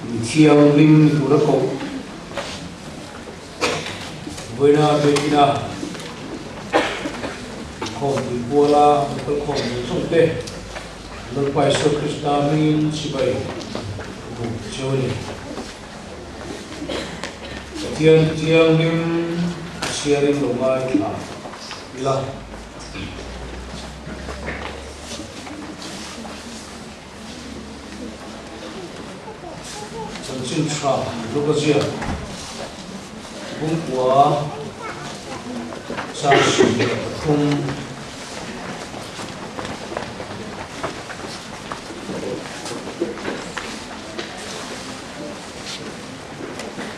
Mi thianghlim ni tura koh vawiina biakina inkhawmpui puala local khawm zawng zawng te Lalpa Isua Krista hmingin chibai buk cheu a ni. Pathian thianghlim a chhiarin lo ngaithla ila. Chanchin tha Luka ziak Bungkua 23.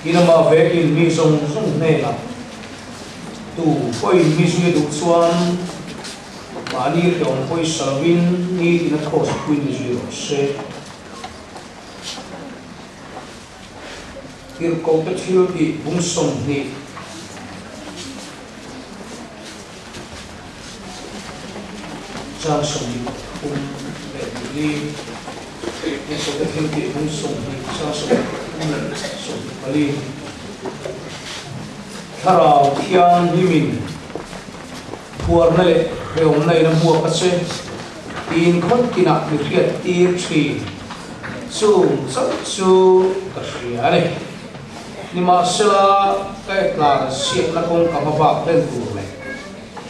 Tin amah vekin mi zawng zawng hnenah tu pawhin mi zui a duh chuan Mahni hlawm pawisa lovin nitin a cross pui ni zui rawh se. Tirhkohte thil tih bung 20 chang 23 leh Tirhkohte thil tih bung 20 chang 23 leh 24. Thlarau Thianghlimin Phuarna leh hrehawmna in a hmuak a che tiin khawn tinah mi hriat tir thin. Chung chauh chu ka hria a ni. Nimahsela, ka etlan siakna kawng ka hma bak hlen tur leh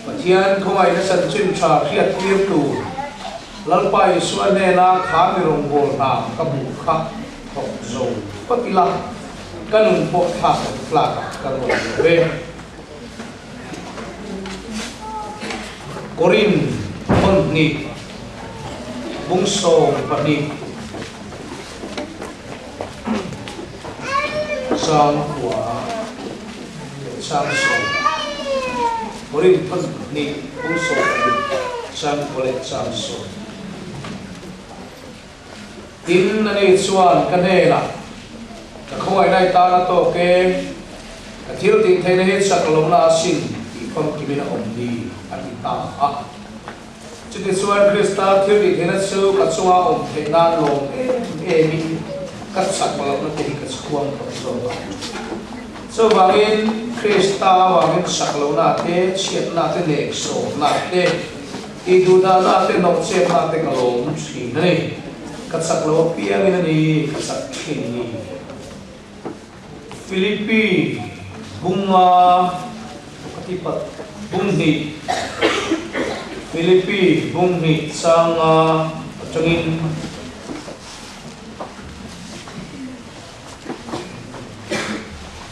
Pathian khawngaihna chanchin tha hriat tir tur Lalpa Isua hnena kha mi rawngbâwl hna ka hmuh kha thawk zo phawt ila, ka nun pawh thlak lo tlakah ka ruat lo ve. Korin hawn hnih bung 12 chang kua leh chang sawm Korin hawn hnih bung 12 chang kua leh chang sawm. Tin, ani chuan ka hnenah, Ka khawngaihna i tan a tawk e, ka thil tih theihna hi chak lohna asin tih famkimin a awm ni, a ti ta a. Chutichuan Krista thil tih theihna chu ka chunga awm theih nan lawm em emin ka chak lohna te hi ka chhuang tawh zawk a. Chuvangin Krista avangin chak lohna te, chhiatna te, neksawmna te, I duhdahna te nawh chetna te ka lawm thin a ni. Ka chak lo apiangin a ni ka chak thin ni. Philippi bunga ka ti pat bung hnih Philippi bung hnih changa atangin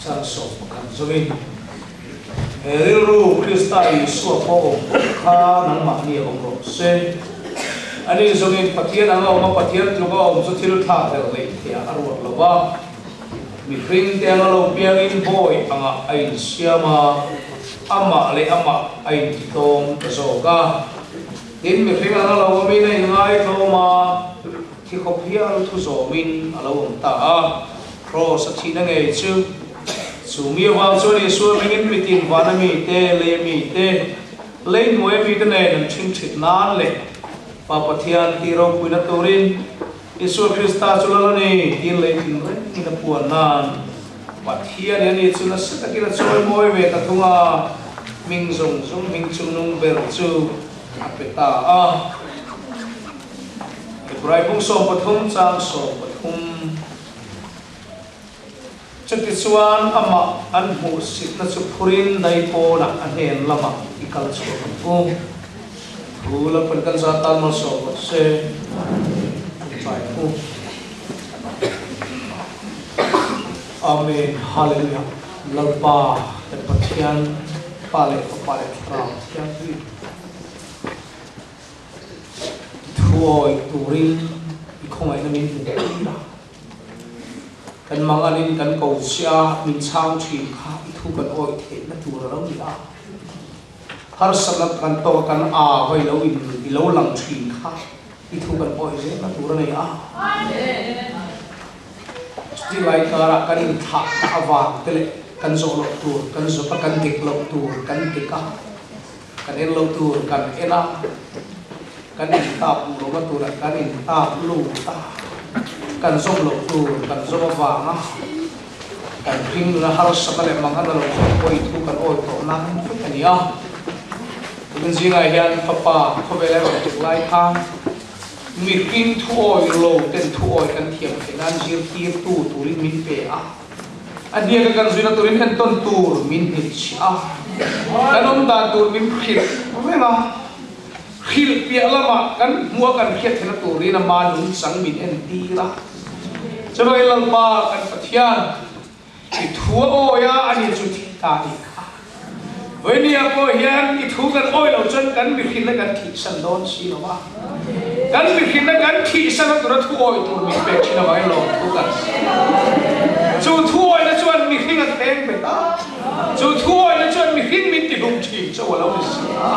Chang 11 zawin, He rilru Krista Isua pawh awm bawk kha nangmahni a awm rawh se. Ani zawngin Pathian anga awm a, Pathian tluka awm chu thil thlak hlelh leh theih a ruat lo va. Mihring te anga lo piangin bawi angah a insiam a, amah leh amah a intitlawm ta zawk a. Tin, mihring anga lo awmin a inngaithlawm a. Thi khawp hial thu zawmin a lo awm ta a, Kraws a thihna ngei chu. Chu mi avang chuan Isua hmingin mitin vana mite, lei mite, lei hnuai mite nen an ṭhingṭhit nan leh Pa Pathian tih ropuina turin Isua Krista chu lal a ni tiin lei tin rengin a puan nan Pathian i a ni chu nasa takin a chawimawi ve ta thung a, hming zawng zawng hming chungnung ber chu a pe ta a. Hebrai bung 13 chang 13. Chutichuan amah an hmuhsitna chu phurin daipawnah a hnen lamah i kal chhuak ang u. Thu Lalpan kan za tan malsawm rawh se. Ṭawngṭai ang u. Amen Hallelujah Lalpa kan Pathian Pa leh Fapa leh Thlarau Thianghlim. Thuawi turin i khawngaihna min hmu tir a, kan manganin kan ko che a, min chhang thin kha i thu kan awih theihna tur a lo ni a. Harsatna kan tawk a, kan a va i lo in i lo lang thin kha i thu kan awih zelna tur a ni a. Chutih lai karah kan inthlah ta avang te leh kan zawh loh tur kan zawt a, kan dik loh tur kan dik a. Kan en lo tur kan en a, kan intap luh lohna turah kan intap lut a. Kan zawm loh tur kan zawm avanga kan hring nuna harsatna leh mangan a lo thlen pawh i thu kan awi tawh nan vek a ni a. Tukin zingah hian fapa khawvel a rawn tuk lai khan mihring thu awi lo ten thu awi kan thiam theih nan zirtirtu turin min pe a. A hniaka kan zuina turin entawn tur min hnitchhiah a, kan awm dan tur min hrilh reng a. Hrilh piah lamah kan hmua kan hriat theihna turin ama nungchang min entir a. Chuvangin Lalpa kan Pathian i thu a awi a, ani chu thi ta a nih kha. Vawinia pawh hian i thu kan awi loh chuan kan mihrinna kan thihsan dawn si lo va. Kan mihrinna kan thihsan a tura thu awi tur min pek thin avangin lawmthu kan sawi a. Chu thu awina chuan mihring a thleng bet a. Chu thuawihna chuan mihring min ti hlum thin cho a lo ni si a.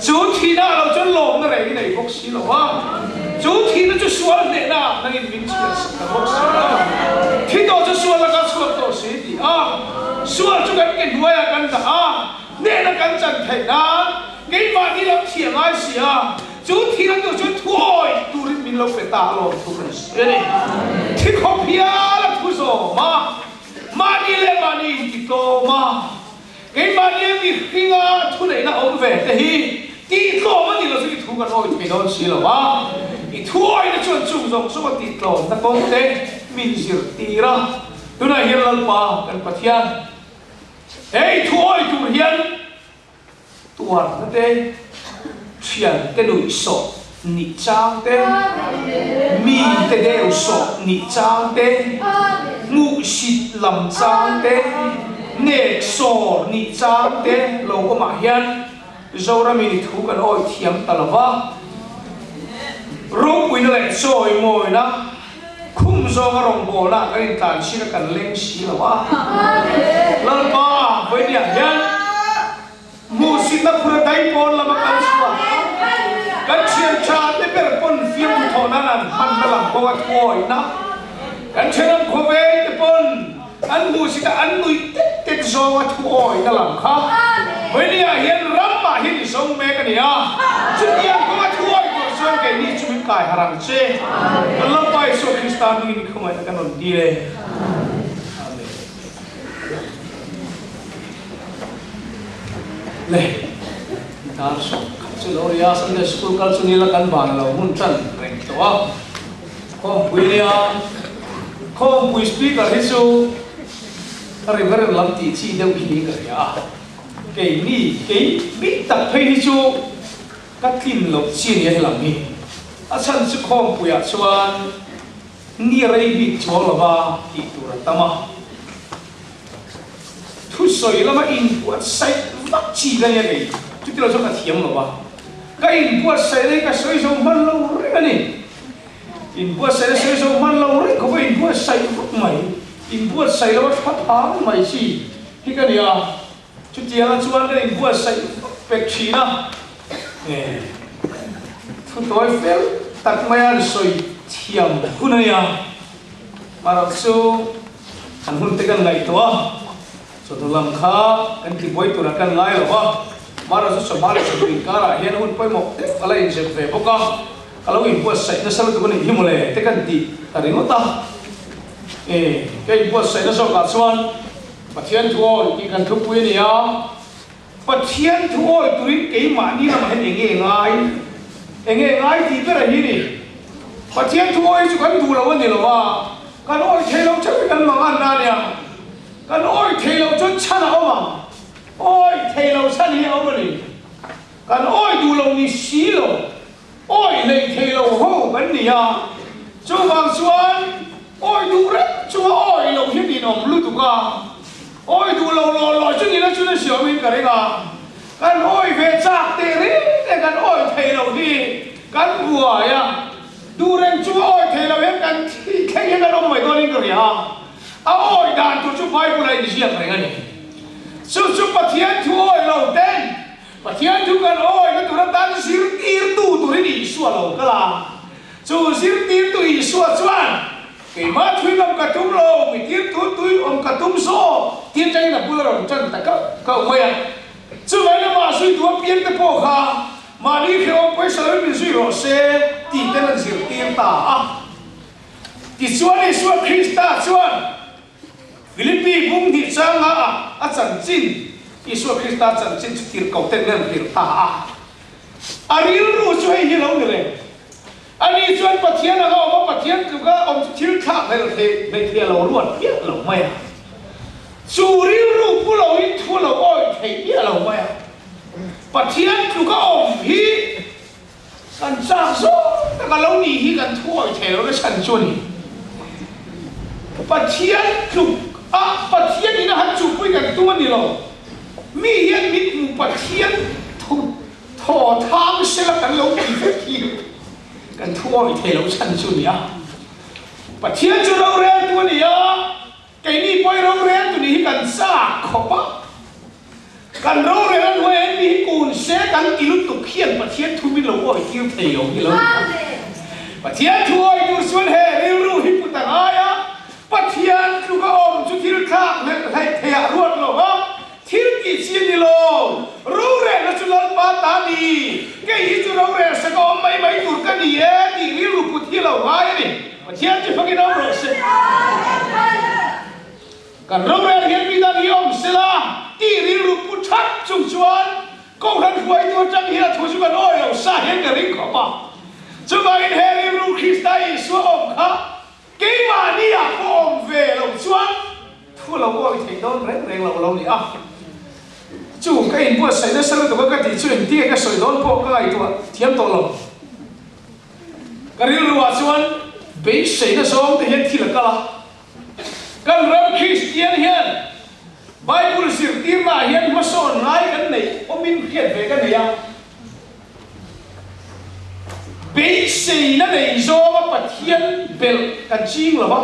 Chu thihna ah lo chuan lawmna reng i nei bawk si lo a. Chu thihna chu sual hnehna ah nangin min chhiar sak ta bawk si a. Thi tawh chu sual laka chhuak tawh si ti a. Sual chu kan ke hnuaiah kan dah a, hnehna kan chan theih nan keimahni lam thih a ngai si a. Chu thihna tur chuan thuawih turin min lo pe ta a lawm thu kan sawi a ni. Thi khawp hial a thu zawm a. Mahni leh mahni inti tlawm a, keimahni a mihringa thuneihna awm ve te hi tih tlawm a ni lo chu i thu kan awi thei dawn si lo a, i thu awihna chuan chung zawng zawng a tih tlawmna kawng te min zirtir a, tunah hian Lalpa kan Pathian he i thu awi tur hian Tuarna te, thian te nuih sawh nih chang te, mi te deu sawh nih chang te, hmuhsit lam chang te, nek sawr nih chang te lo awmah hian Zoramin i thu kan awi thiam ta lo va. Ropuina leh chawimawina khum zawnga rawngbawlna kan intlanchhir a kan leng si lo a. Lalpa vawinia hian hmuhsitna phura dai pawn lama kal chhuak a, kan thian tha te ber pawn fiamthu thawh nan an hmanna lam kawnga thuawihna, kan thenawm khawvel te pawn An hmuhsit a an nuih tet tet zawnga thu awihna lam kha Vawinia hian ramah hian i zawng mek a ni a, chutiang kawnga thu awih tur chuan keini chu min kai harh ang che. Kan Lalpa Isua Krista hmingin i khawngaihna kan rawn dil e. Amen. Le, dar 10 chu lo ria, Sunday School kal chu nila kan ban lo hun tan reng tawh a. Khawmpui nia, Khawmpui speaker hi chu a rim a rim lam tih chi deuh hi niin ka hria a, keini kei bik tak phei hi chu ka tlin loh chi nia helam hi. A chhan chu Khawmpuiah chuan ni rei bik chuang lova tih tur a tam a, thusawi lama inbuatsaih vak chi ka nia kei, chuti lo chuan ka thiam lo va, ka inbuatsaih rei ka sawi zo hman lo reng a ni. Inbuatsaih a sawi zo hman lo reng khawp a, inbuatsaih vak mai, inbuatsaih lo a tha phang mai chi hi ka ni a, chutianga chuan kan inbuatsaih vak pek thin a, e thu tawi fel tak maia an sawi thiam hun a nia, marawh chu an hun te kan ngaihtuah a, chawhnu lam kha kan tibuai turah kan ngai lo va, marawh chu chawhma leh chawhnu inkarah hian hun pawimawh deuh a la inzep ve bawk a. Ka lo inbuatsaih nasa lutuk a nih hi mawle te kan tih ta ringawt a. E, ka inbuatsaihna zawkah chuan Pathian thu awi tih kan thupui a ni a. Pathian thu awi turin keimahni lamah hian enge ngai? Enge ngai tih ber a hi ni. Pathian thu awi chu kan duh lo a ni lo a, kan awi thei lo theuh hi kan mang an na a nia. Kan awi thei loh chuan chhan a awm ang. Awi thei lo chhan hi a awm a ni. Kan awi duh lo ni si lo, awi hleih thei lo ho kan ni a, chuvang chuan awi duh reng chunga awi loh hi ninawm lutuk a, awi duh lo lawh lawh chu nila chu na siamin ka ring a, kan awi ve chak teh reng te kan awi thei lo hi kan buai a, duh reng chunga awi thei lo hian kan thih thleng hian kan awm mai dawnin ka ria a, a awi dan tur chu Bible a inziak reng a ni. Chu chu Pathian thu awi lo ten Pathian chu kan awihna tur atan zirtirtu turin Isua lo kal a. Chu zirtirtu Isua chuan, Keimah thui awm ka tum lo, mi tirtu tui awm ka tum zawk, tih atangin a bul a rawn tan ta kauh kauh mai a. Chuvai lamah zuitu apiang te pawh kha mahni hrehawm pawisa loin min zui rawh se tih ten an zirtir ta a. Tichuan Isua Krista chuan Philippi bung hnih changa ah a chanchin, Isua Krista chanchin chu tirhkoh ten rem hrilh ta a. A rilru chu hei hi lo ni reng. Ani chuan Pathian anga awm a, Pathian tluka awm chu thil thlak hlel thei hmeichhia lo ruat miah lo mai a. Chu rilru pu loin thu lo awih theih miah lo mai a. Pathian tluka awm hi kan chak zawk tak a lo nih hi kan thu awih thei lo na chhan chu a ni. Pathian tluk a Pathian in a han chuhpui kan tum a ni lo. Mi hian min hmu Pathian thu Thaw thang sela kan lo ti vek hi kan thu awih thei lo chhan chu a ni a. Pathian chu roreltu a ni a, keini pawh hi roreltu nih hi kan chak khawp a. Kan rorel a hnuaiah hian mi hi kun se kan ti lutuk hian Pathian thu min lo awih tir thei lo hi lo ni a. Pathian thu awih tur chuan he rilru hi put a ngai a, Pathian tluka awm chu thil thlak hmelh hleih theiah ruat lo va, Thil tih chi a ni lo, rorelna chu Lalpa ta a ni, kei hi chu rorel sak a awm mai mai tur ka ni e tih rilru put hi a lo ngai a ni. Pathian chu fakin awm rawh se. Kan rorel hian mi dang hi awm se la tih rilru put that chung chuan Kohhran hruaitu atang hian a thu chu kan awi lo sa hian ka ring khawp a. Chuvangin he rilru Krista Isua awm kha Keimahni ah pawh awm ve lo chuan thu lo awi thei dawn reng reng lo lo ni a. Chu ka inbuatsaih nasa lutuk a ka tih chu engtinge ka sawi dawn pawh ka ngaihtuah thiam tawh lo. Ka rilru ah chuan beiseina zawng te hian thil a kal a. Kan ram Kristian hian Bible zirtirna ah hian hmasawn ngai kan neih awmin hriat ve ka nei a. Beiseina nei zawnga Pathian belh kan ching lo va.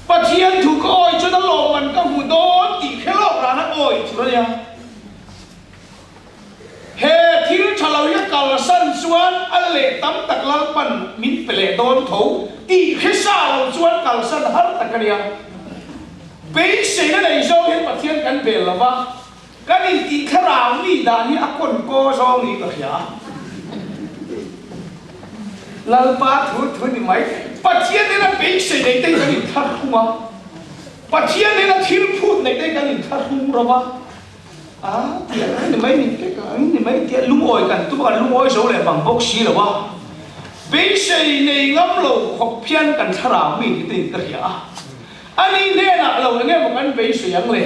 Pathian thu ka awi chuan a lawmman ka hmu dawn tih hre lawk rana awi tur a nia. He thil tha lo hi a kalsan chuan a leh tam tak Lalpan min pe leh dawn tho tih hre sa lo chuan kalsan har tak a nia. Beiseina nei zawng hian Pathian kan bel lo va. Kan intih thlarau mi dan hi a kawn kaw zawng niin ka hria a. Lalpa thu thu ni mai. Pathian nena beisei nei te hi kan inthlahrung a. Pathian nena thil phut nei te hi kan inthlahrung ro va. A tiah a ni mai min pek a, ni mai tiah lungawi kan tum a, kan lungawi zo leh bang bawk si lo a. Beisei nei ngam lo khawp hian kan thlarau mi ni te in ka hria a. Ani hnenah lo enge maw kan beisei ang le?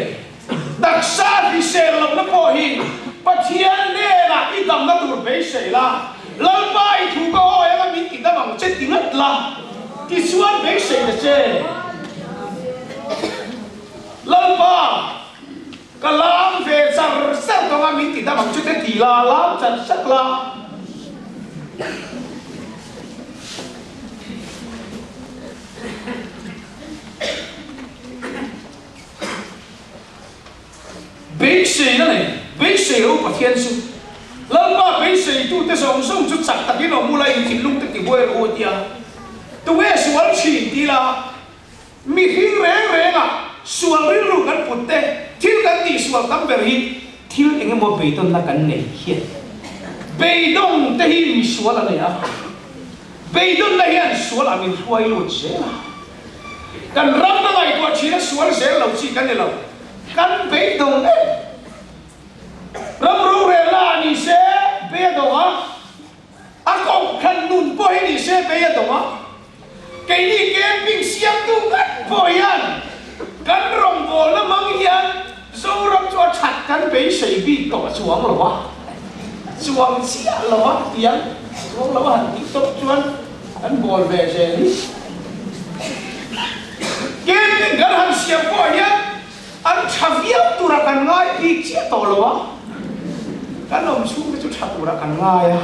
Taksa hrisel lohna pawh hi Pathian hnenah i damna tur beisei la, Lalpa i thu ka awi anga min ti dam ang che ti ngat la, tichuan beisei ta che. Lalpa, ka lam ve char char tawng a min ti dam ang che te ti la, lam char char la. Beisei na nei, beisei lo Pathian chu Lalpa beiseitute zawng zawng chu chak takin awm ula in thinlung te tibuai rawh u a ti a. Tunge sual thin ti la, mihring reng rengah sual rilru kan put te, thil kan tih sual tam ber hi thil eng emaw beidawnna kan nei hian beidawng te hi misual a nei a, beidawnna hian sual ah min hruai lut zel a. Kan ram ka ngaihtuah thin a sual zel lo chi kan ni lo. Kan beidawng em. Ram rorelna ah ni se bei a dawng a, a kohhran nun pawh hi ni se bei a dawng a. Keini camping siamtu ngat pawh hian kan rawngbawlna hmang hian Zoram chu a that kan beisei bik tawh chuang lo a, chuang chiah lo a tiang chuang lo a han tih tawp chuan kan bawl ve zel hi. Camping kan han siam pawh hian an tha viau tura kan ngai bik chiah tawh lo a, kan awm chhung te chu tha tura kan ngai a,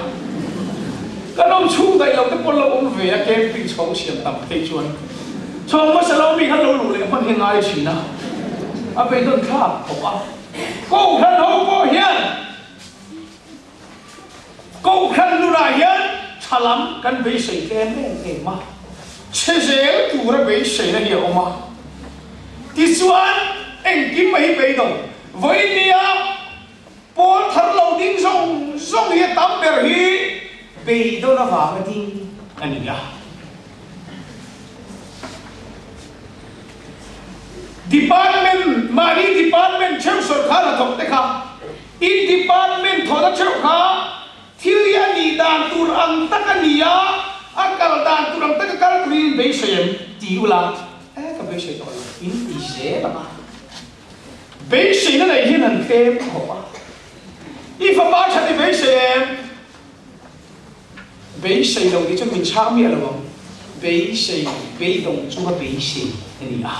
kan awm chhung daih lo te pawh lo awm ve a camping chhawng siam tam phei chuan. Chhawng hmasa lo mi khan lo luh leh hman hi ngai thin a, a beidawn thlak khawp a. Kohhran ho pawh hian Kohhran nunah hian tha lam kan beisei tlem em em a, chhe zel tura beiseina hi a awm a. Tichuan engkim mai hi beidawng vawiin nia pawl thar lo ding zawng zawng hi a tam ber hi beidawn avanga ding. a ni a. Department, mahni department theuh sawrkar a thawk te kha, in department thawhna theuh kha thil hi a nih dan tur ang tak a ni a, a kal dan tur ang taka kal turin in beisei em? Ti ula, e ka beisei tawh lo, in ti zel ang a. Beiseina nei hian an tlem khawp a. I fapa that i beisei em? Beisei lo tih chuan min chhang miah lo ang. Beisei, beidawng chunga beisei a ni a.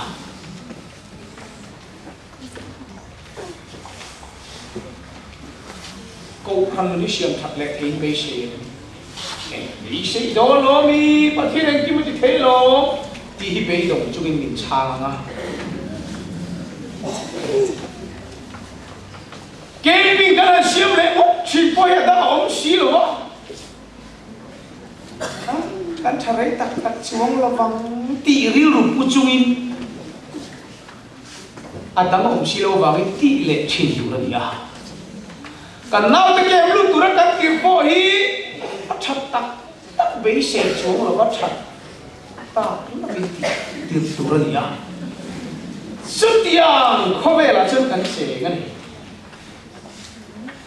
Kohhran nun hi siam that leh theiin beisei em? Eng beisei dawn lo mi? Pathian engkim a ti thei lo tih hi beidawng chungin min chhang ang a. Camping kan han siam leh ngawt thin pawh hi a dang a awm si lo a, kan tha rei tak tak chuang lovang tih rilru pu chungin a dang a awm si lo avangin tih leh thin tur a ni a. Kan naute camp lut tura kan tirh pawh hi a tha tak tak beisei chuang lova tha tak lovin tih tirh tur a ni a. Chutiang khawvelah chuan kan cheng a ni.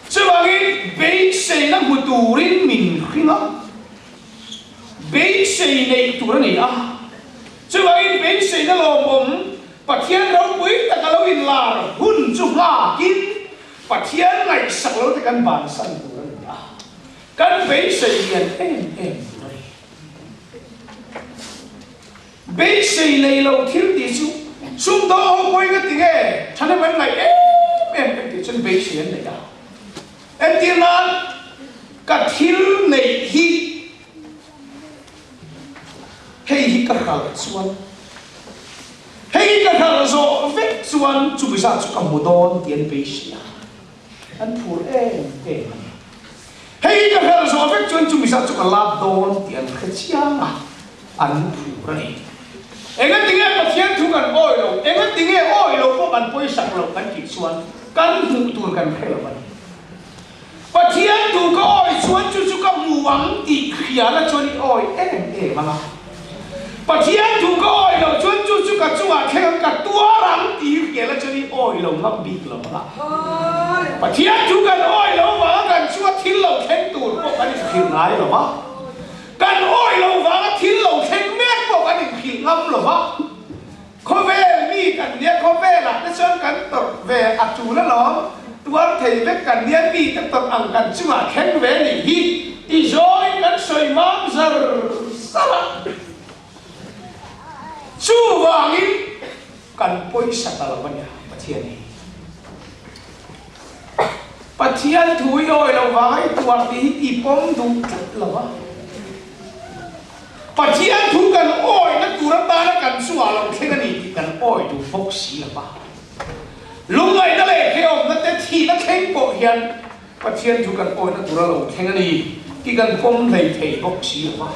Chuvangin beiseina hmu turin min hring a, beisei neih tur a ni a. Chuvangin beiseina lawmawm Pathian ropui taka lo inlar hun chu nghakin Pathian ngaihsak lo te kan bansan tur a ni a. Kan beisei lian em em tur a ni. Beisei nei lo thil tih chu sumdawng ho pawhin ka ti nge thahnem an ngaih em em kan tih chuan beisei an nei a. Entir nan ka thil neih hi hei hi ka hralh chuan hei hi ka hralh zawh vek chuan chumi zat chu ka hmu dawn tih an beisei a. An phur em em a ni. Hei hi ka hralh zawh vek chuan chumi zat chu ka lak dawn tih an hre chiang a, an phur a ni. Engatinge Pathian thu kan awi lo, engatinge awi lo pawh kan pawisak loh kan tih chuan kan hmuh tur kan hre lo a ni. Pathian thu ka awi chuan chu chu ka hmu ang tih hriala chuan i awi em em ang a. Pathian thu ka awi loh chuan chu chu ka chungah thleng ang, ka tuar ang tih hriala chuan i awi lo ngam bik lo ang a. Pathian thu kan awi lo vanga kan chunga thil lo thleng tur pawh kan inhrilh ngai lo va, kan awi lo vanga thil lo thleng mek pawh kan inhrilh ngam lo va. Khawvel mi kan nia, khawvelah te chuan kan tawrh ve a tul alawm, tuar thei vek kan nia, mi te tawrh ang kan chungah thleng ve nih hi ti zawngin kan sawi mam zar zar a. Chuvangin kan pawisa ta lo a nia Pathian hi. Pathian thu i awi lo vanga i tuar tih hi i pawm duh tlat lo a. Pathian thu kan awihna tur atana kan chungah lo thleng a ni tih kan awih duh bawk si lo va. Lungngaihna leh hrehawmna te thihna thleng pawh hian Pathian thu kan awihna tura lo thleng a ni tih kan pawm hlei thei bawk si lo va.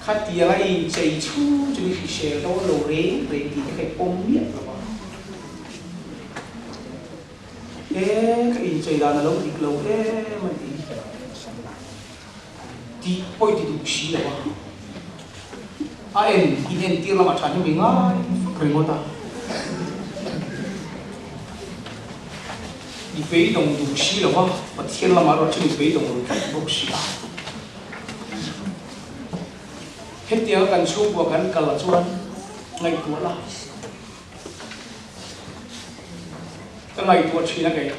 Khatianga i inchei chhung chu i hrisel dawn lo reng reng tih te kha i pawm miah lo va. E ka inchei dan a lo dik lo em a ni tih pawi ti duh si lo a, a en in entir lamah tha hi mi ngai fak ringawt a, i beidawng duh si lo a, Pathian lamah erawh chuan i beidawng lo tlat bawk si a. Hetianga kan chhungkua kan kal chuan ngaihtuah la. Ka ngaihtuah thin a kei.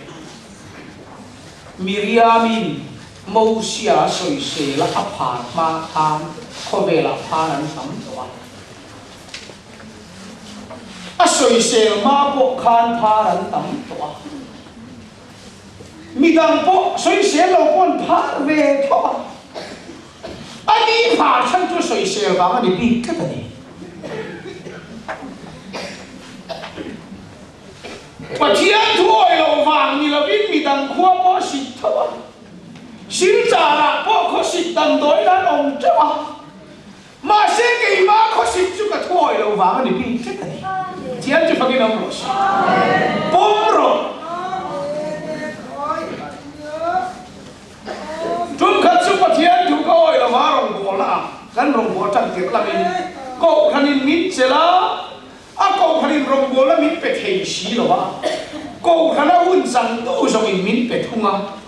Miriamin Mosia sawisel a a phar hma khan khawvelah phar an tam tawh a. A sawisel hma pawh khan phar an tam tawh a. Midang pawh sawisel lo pawh an phar ve tho a. A ni phar chhan chu sawisel vang a ni bik tlat a ni. Pathian thu awi loh vang ni lovin midang khua pawh sit tho a, Silchar-ah pawh khawsik damdawi nan awm teuh a, mahse keimah khawsik chu ka thu awi loh vang a ni bik tlat a ni. Pathian chu fakin awm rawh se. Pawm rawh. Kan rawngbawl tan tirh lamin Kohhranin min chelh a, a Kohhranin rawngbawlna min pe thei si lo a, Kohhrana hun changtu zawngin min pe thung a.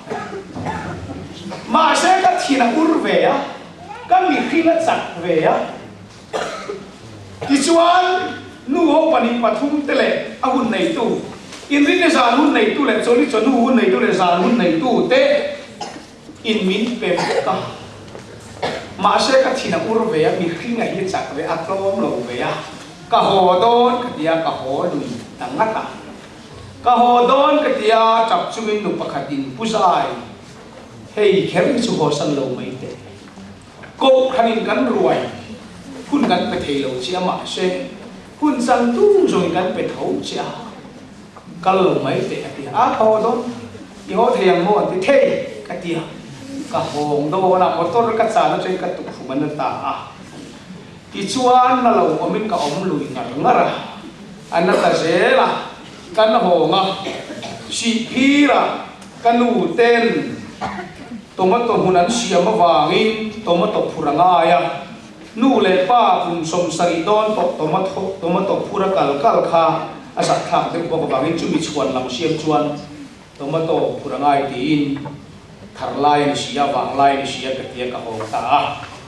Mahse ka thin a ur ve a, ka mihring a chak ve a. Tichuan, nu ho pahnih pathum te leh a hun neitu, inrinni zan hun neitu leh chawlhi chawhnu hun neitu leh zan hun neitu te in min pe vek a. Mahse ka thin a ur ve a, mihring a hi chak ve a, tlawm lo ve a, ka haw dawn ka ti a, ka haw lui ta ngat a. Ka haw dawn ka ti a, tap chungin nu pakhatin Pu Zai, hei kher hi chu hawsan lo mai teh. Kohhranin kan ruai hun kan pe thei lo che a, mahse hun chang tung zawngin kan pe tho che a, kal lo mai teh a ti a, ka haw dawn, i haw thei ang maw an ti thei ka ti a, ka hawng dawn a, motor ka chan atangin ka tukfum an la ta a, tichuan na lo awmin ka awm lui ngar ngar a, an la ta zel a, kan hawng a, Sihphira ka nu ten Tomato hmun an siam avangin tomato phur a ngai a, nu leh pa kum 70 dawn tawh tomato tomato phur a kal kal kha a zahthlak deuh bawk avangin chumi chhuan lam siam chuan tomato phur a ngai tiin thar lai a ni si a, vang lai a ni si a ka tia ka hawng ta a.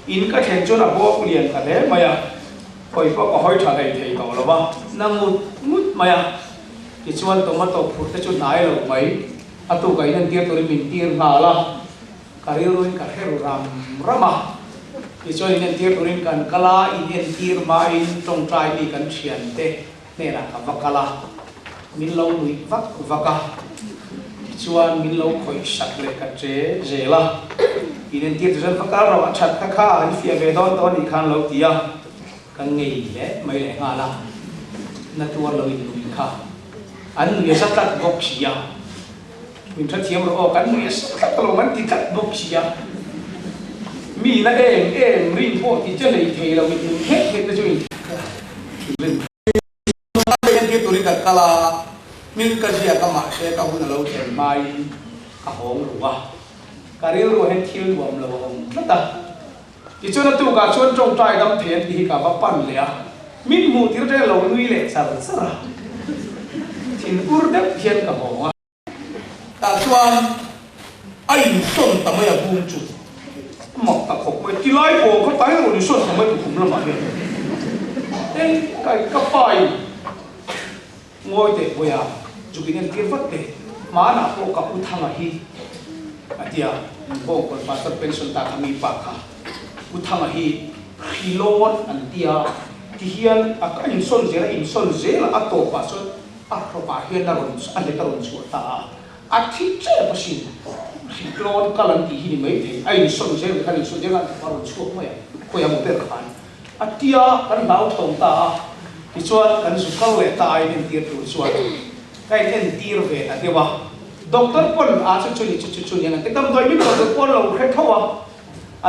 In ka thlen chuan a bawk lian ta hle mai a, hawi pawh ka hawi tha hlei thei tawh lo va, na ngut ngut mai a, tichuan tomato phur te chu hnai lo mai. A tuk a inentir turin min tir nghal a, ka rilruin ka hre ru ram ram a. Tichuan inentir turin kan kal a, inentir hmain tawngtai mi kan thiante hnenah ka va kal a, min lo nuih vak vak a. Tichuan min lo khawih sak leh ka che zel a, inentir tu chuan va kal rawh a that kha kha an fiah ve dawn tawh a nih khan lo ti a, ka ngei hle mai leh nghal a, na tuar lo innuih kha. An nui a sa tlat bawk si a, min hrethiam rawh aw, kan nui a sa tlat alawm an ti tlat bawk si a, mi na em em rin pawh ti che hlei thei lo in nui hek hek te chu in thinrim. Entir turin kan kal a, hming ka ziak a mahse ka hun a lo thlen hmain ka hawng ru a, ka rilru ah hian thil nuam lo a awm tlat a. Tichuan a tukah chuan tawngtai dam thei an tih hi ka va pan leh a, min hmuh tir te lo nui leh char char a, thin ur deuh hian ka hawng a. Tah chuan a insawn ta mai a bung chu mak ta khawp mai, tilai pawh kha tai rawn insawn ta mai tukhum lamah hian eng kai ka pa in Ngawi teh Puia, zuk in entir vat teh, hmanah pawh ka u Thanga hi a ti a, Bawngkawn pastor pension ta kha mi pa kha U Thanga hi hrilawn an ti a, ti hian a ka insawn zel a, insawn zel a, a tawpah chuan a hrawkah hian a rawn a let a rawn chhuah ta a, a thi tep asin, hrilawn kal an tih hi ni maithei, a insawn zel khan insawn zel a, a rawn chhuak mai a, khawiah maw ber khan. A tia kan hlauthawng ta a, tichuan kan zu kal leh ta a inentir tur chuan ka inentir ve ta deuh a, doctor pawn a chu chu ni chu chu chu ni an ti damdawi min rawn duh pawn lo hre tho a,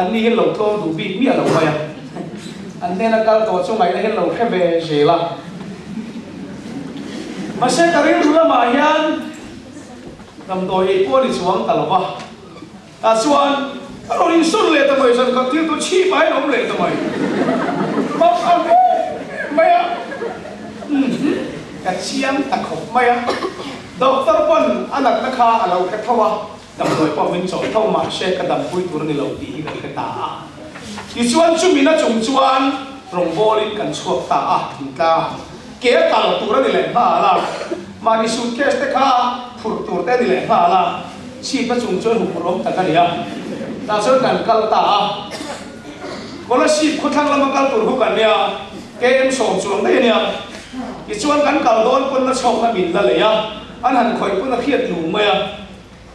an ni hian lo tlawm duh bik miah lo mai a, an hnena kal tawh chu ngaihna hian lo hre ve zel a. Mahse ka rilru lamah hian damdawi ei pawh a ni chuang ta lo va. Tah chuan a rawn insawn leh ta mai zan khat thil chu chhip aiin a awm leh ta mai. Mak a hle mai a, Umm ka chiang ta khawp mai a. Doctor pawn a natna kha a lo hre tho a, damdawi pawh min chawh tho mahse ka dampui tur a ni lo tih hi ka hre ta a. Tichuan chumi na chung chuan rawngbawlin kan chhuak ta a, thingtlang ke a kal tur a ni leh nghal a, mahni suitcase te kha phurh tur te a ni leh nghal a. Chhip a chung chuan huphurh awm tak a ni a, tah chuan kan kal ta a. Kolasib khawthlang lama kal tur khu kan nia, KM 10 chuang daih a nia. Tichuan kan kal dawn pawn na chhawkna min la lei a, an han khawih pawn a hriat lung mai a.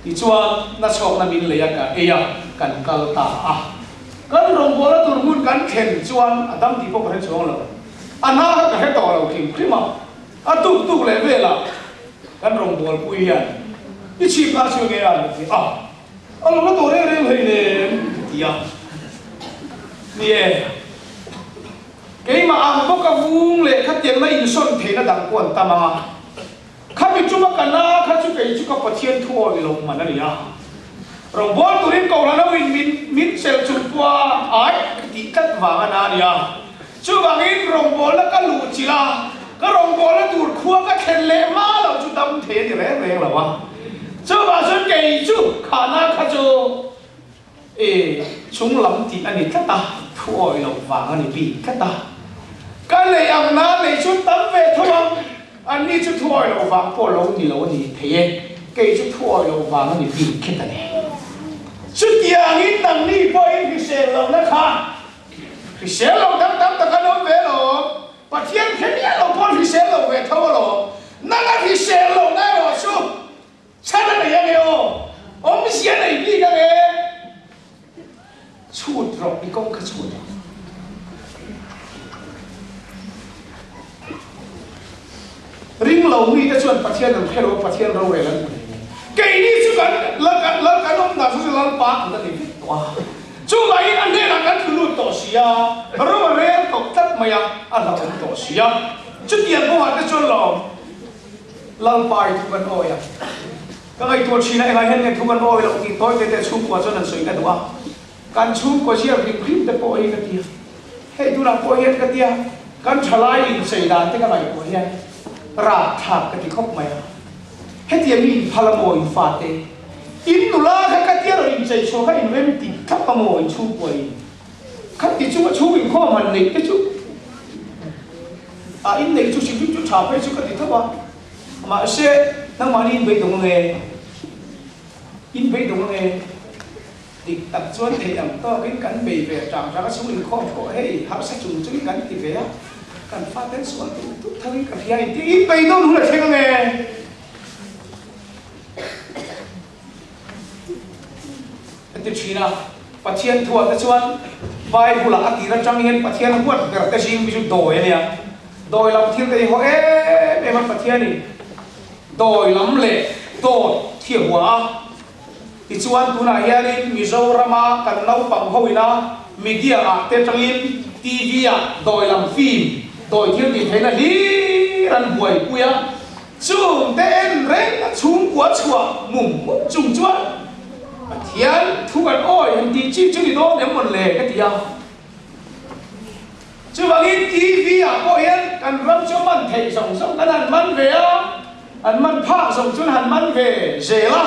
Tichuan na chhawkna min lei a ka ei a, kan kal ta a. Kan rawngbawlna tur hmun kan thlen chuan a dam tih pawh ka hre chuang lo. A hna kha ka hre tawh lo hrim hrim a. A tuk tuk leh velah kan rawngbawlpui hian i chhip kha chu nge a lo ti a, a lo la tawh reng reng hlei nem ka ti a. Ni e, keimah ang bawka vung leh khatiangna insawn theihna dang pawh an tam ang a, khami chunga ka na kha chu kei chu ka Pathian thu awih lo man a ni a, rawngbawlturin Kohhran ho in min min chelh chung pawha ai ka ti. tih tlat vang a na a nia. Chuvangin rawngbawlna ka luh chilh a, ka rawngbawlna tur khua ka thlen leh hma loh chu dam thei a ni reng reng lo a. Chuvang chuan kei chu khahna kha chu e chung lam tih a ni tlat a, thu awih loh vang a ni bik tlat a. Ka lei ang na lei chu tam ve tho ang, anni chu thu awih loh vang pawh lo ni lo a ni thei e, kei chu thu awih loh vang a ni bik khet a ni. Chutiangin nangni pawhin hrisel lohna kha Hrisel lo dang tam tak an awm ve alawm. Pathian hre miah lo pawn hrisel lo ve tho alawm. Nang a hrisel lo na erawh chu chhan a nei ange aw. Awmzia nei bik ange. Chhut rawh i kawng kha chhut rawh. Ring lo mite chuan Pathian an hre lo a, Pathian rorel an hmu thei. Keini chu kan lal lal kan awm dan chu chu Lalpa kut a ni vek tawh a. Chuvangin a hnenah kan tlu lut tawh si a, ro a rel tawh tlat mai a, a hlauhawm tawh si a. Chutiang kawngah te chuan lawm Lalpa i thu kan awi a. Ka ngaihtuah thin a, engah hian nge thu kan awi loh tih tawi te te chhungkua chuan an sawi ka duh a. Kan chhungkaw ziak hrim hrim te pawh hi ka ti a, hei tunah pawh hian ka ti a, kan thalai inchei dan te ka ngaihtuah hian rapthlak ka ti khawp mai a, hetiang mi inphal a maw in fate, in nula kha ka tia rawn inchei chhuah kha in rem ti thlap a maw in chhungkua in kha ti chung a chhung inkhawm han neih te chu a in neih chu hrim hrim chu tha phei chu ka ti tho a, mahse nangmahni in beidawng ange, in beidawng ange. Dik tak chuan thei ang tawkin kan bei ve tang tang a, chung inkhawm pawh hei harsa chung chungin kan ti ve a, kan faten sual duh duh thangin ka hria in tiin bei dawn hun a thleng ange. A ti thin a, Pathian thuah te chuan Bible ah a tir atang hian Pathian huat ber te zing mi chu dawi a nia, dawi lam thil te hi haw em em a Pathianin dawi lam leh dawt hi a hua a. Tichuan tunah hianin Mizorama kan naupang ho ina media ah te tangin TV ah dawi lam film, dawi thil tih theihna hlir an buaipui a, chung te en reng a chhungkua chhuah mum mum chung chuan Pathian thu kan awi han tih chi chu ni dawn em mawn le ka ti a. Chuvangin TV ah pawh hian kan ram chu a man theih zawng zawng kan han man ve a, an man phak zawng chuan han man ve zel a,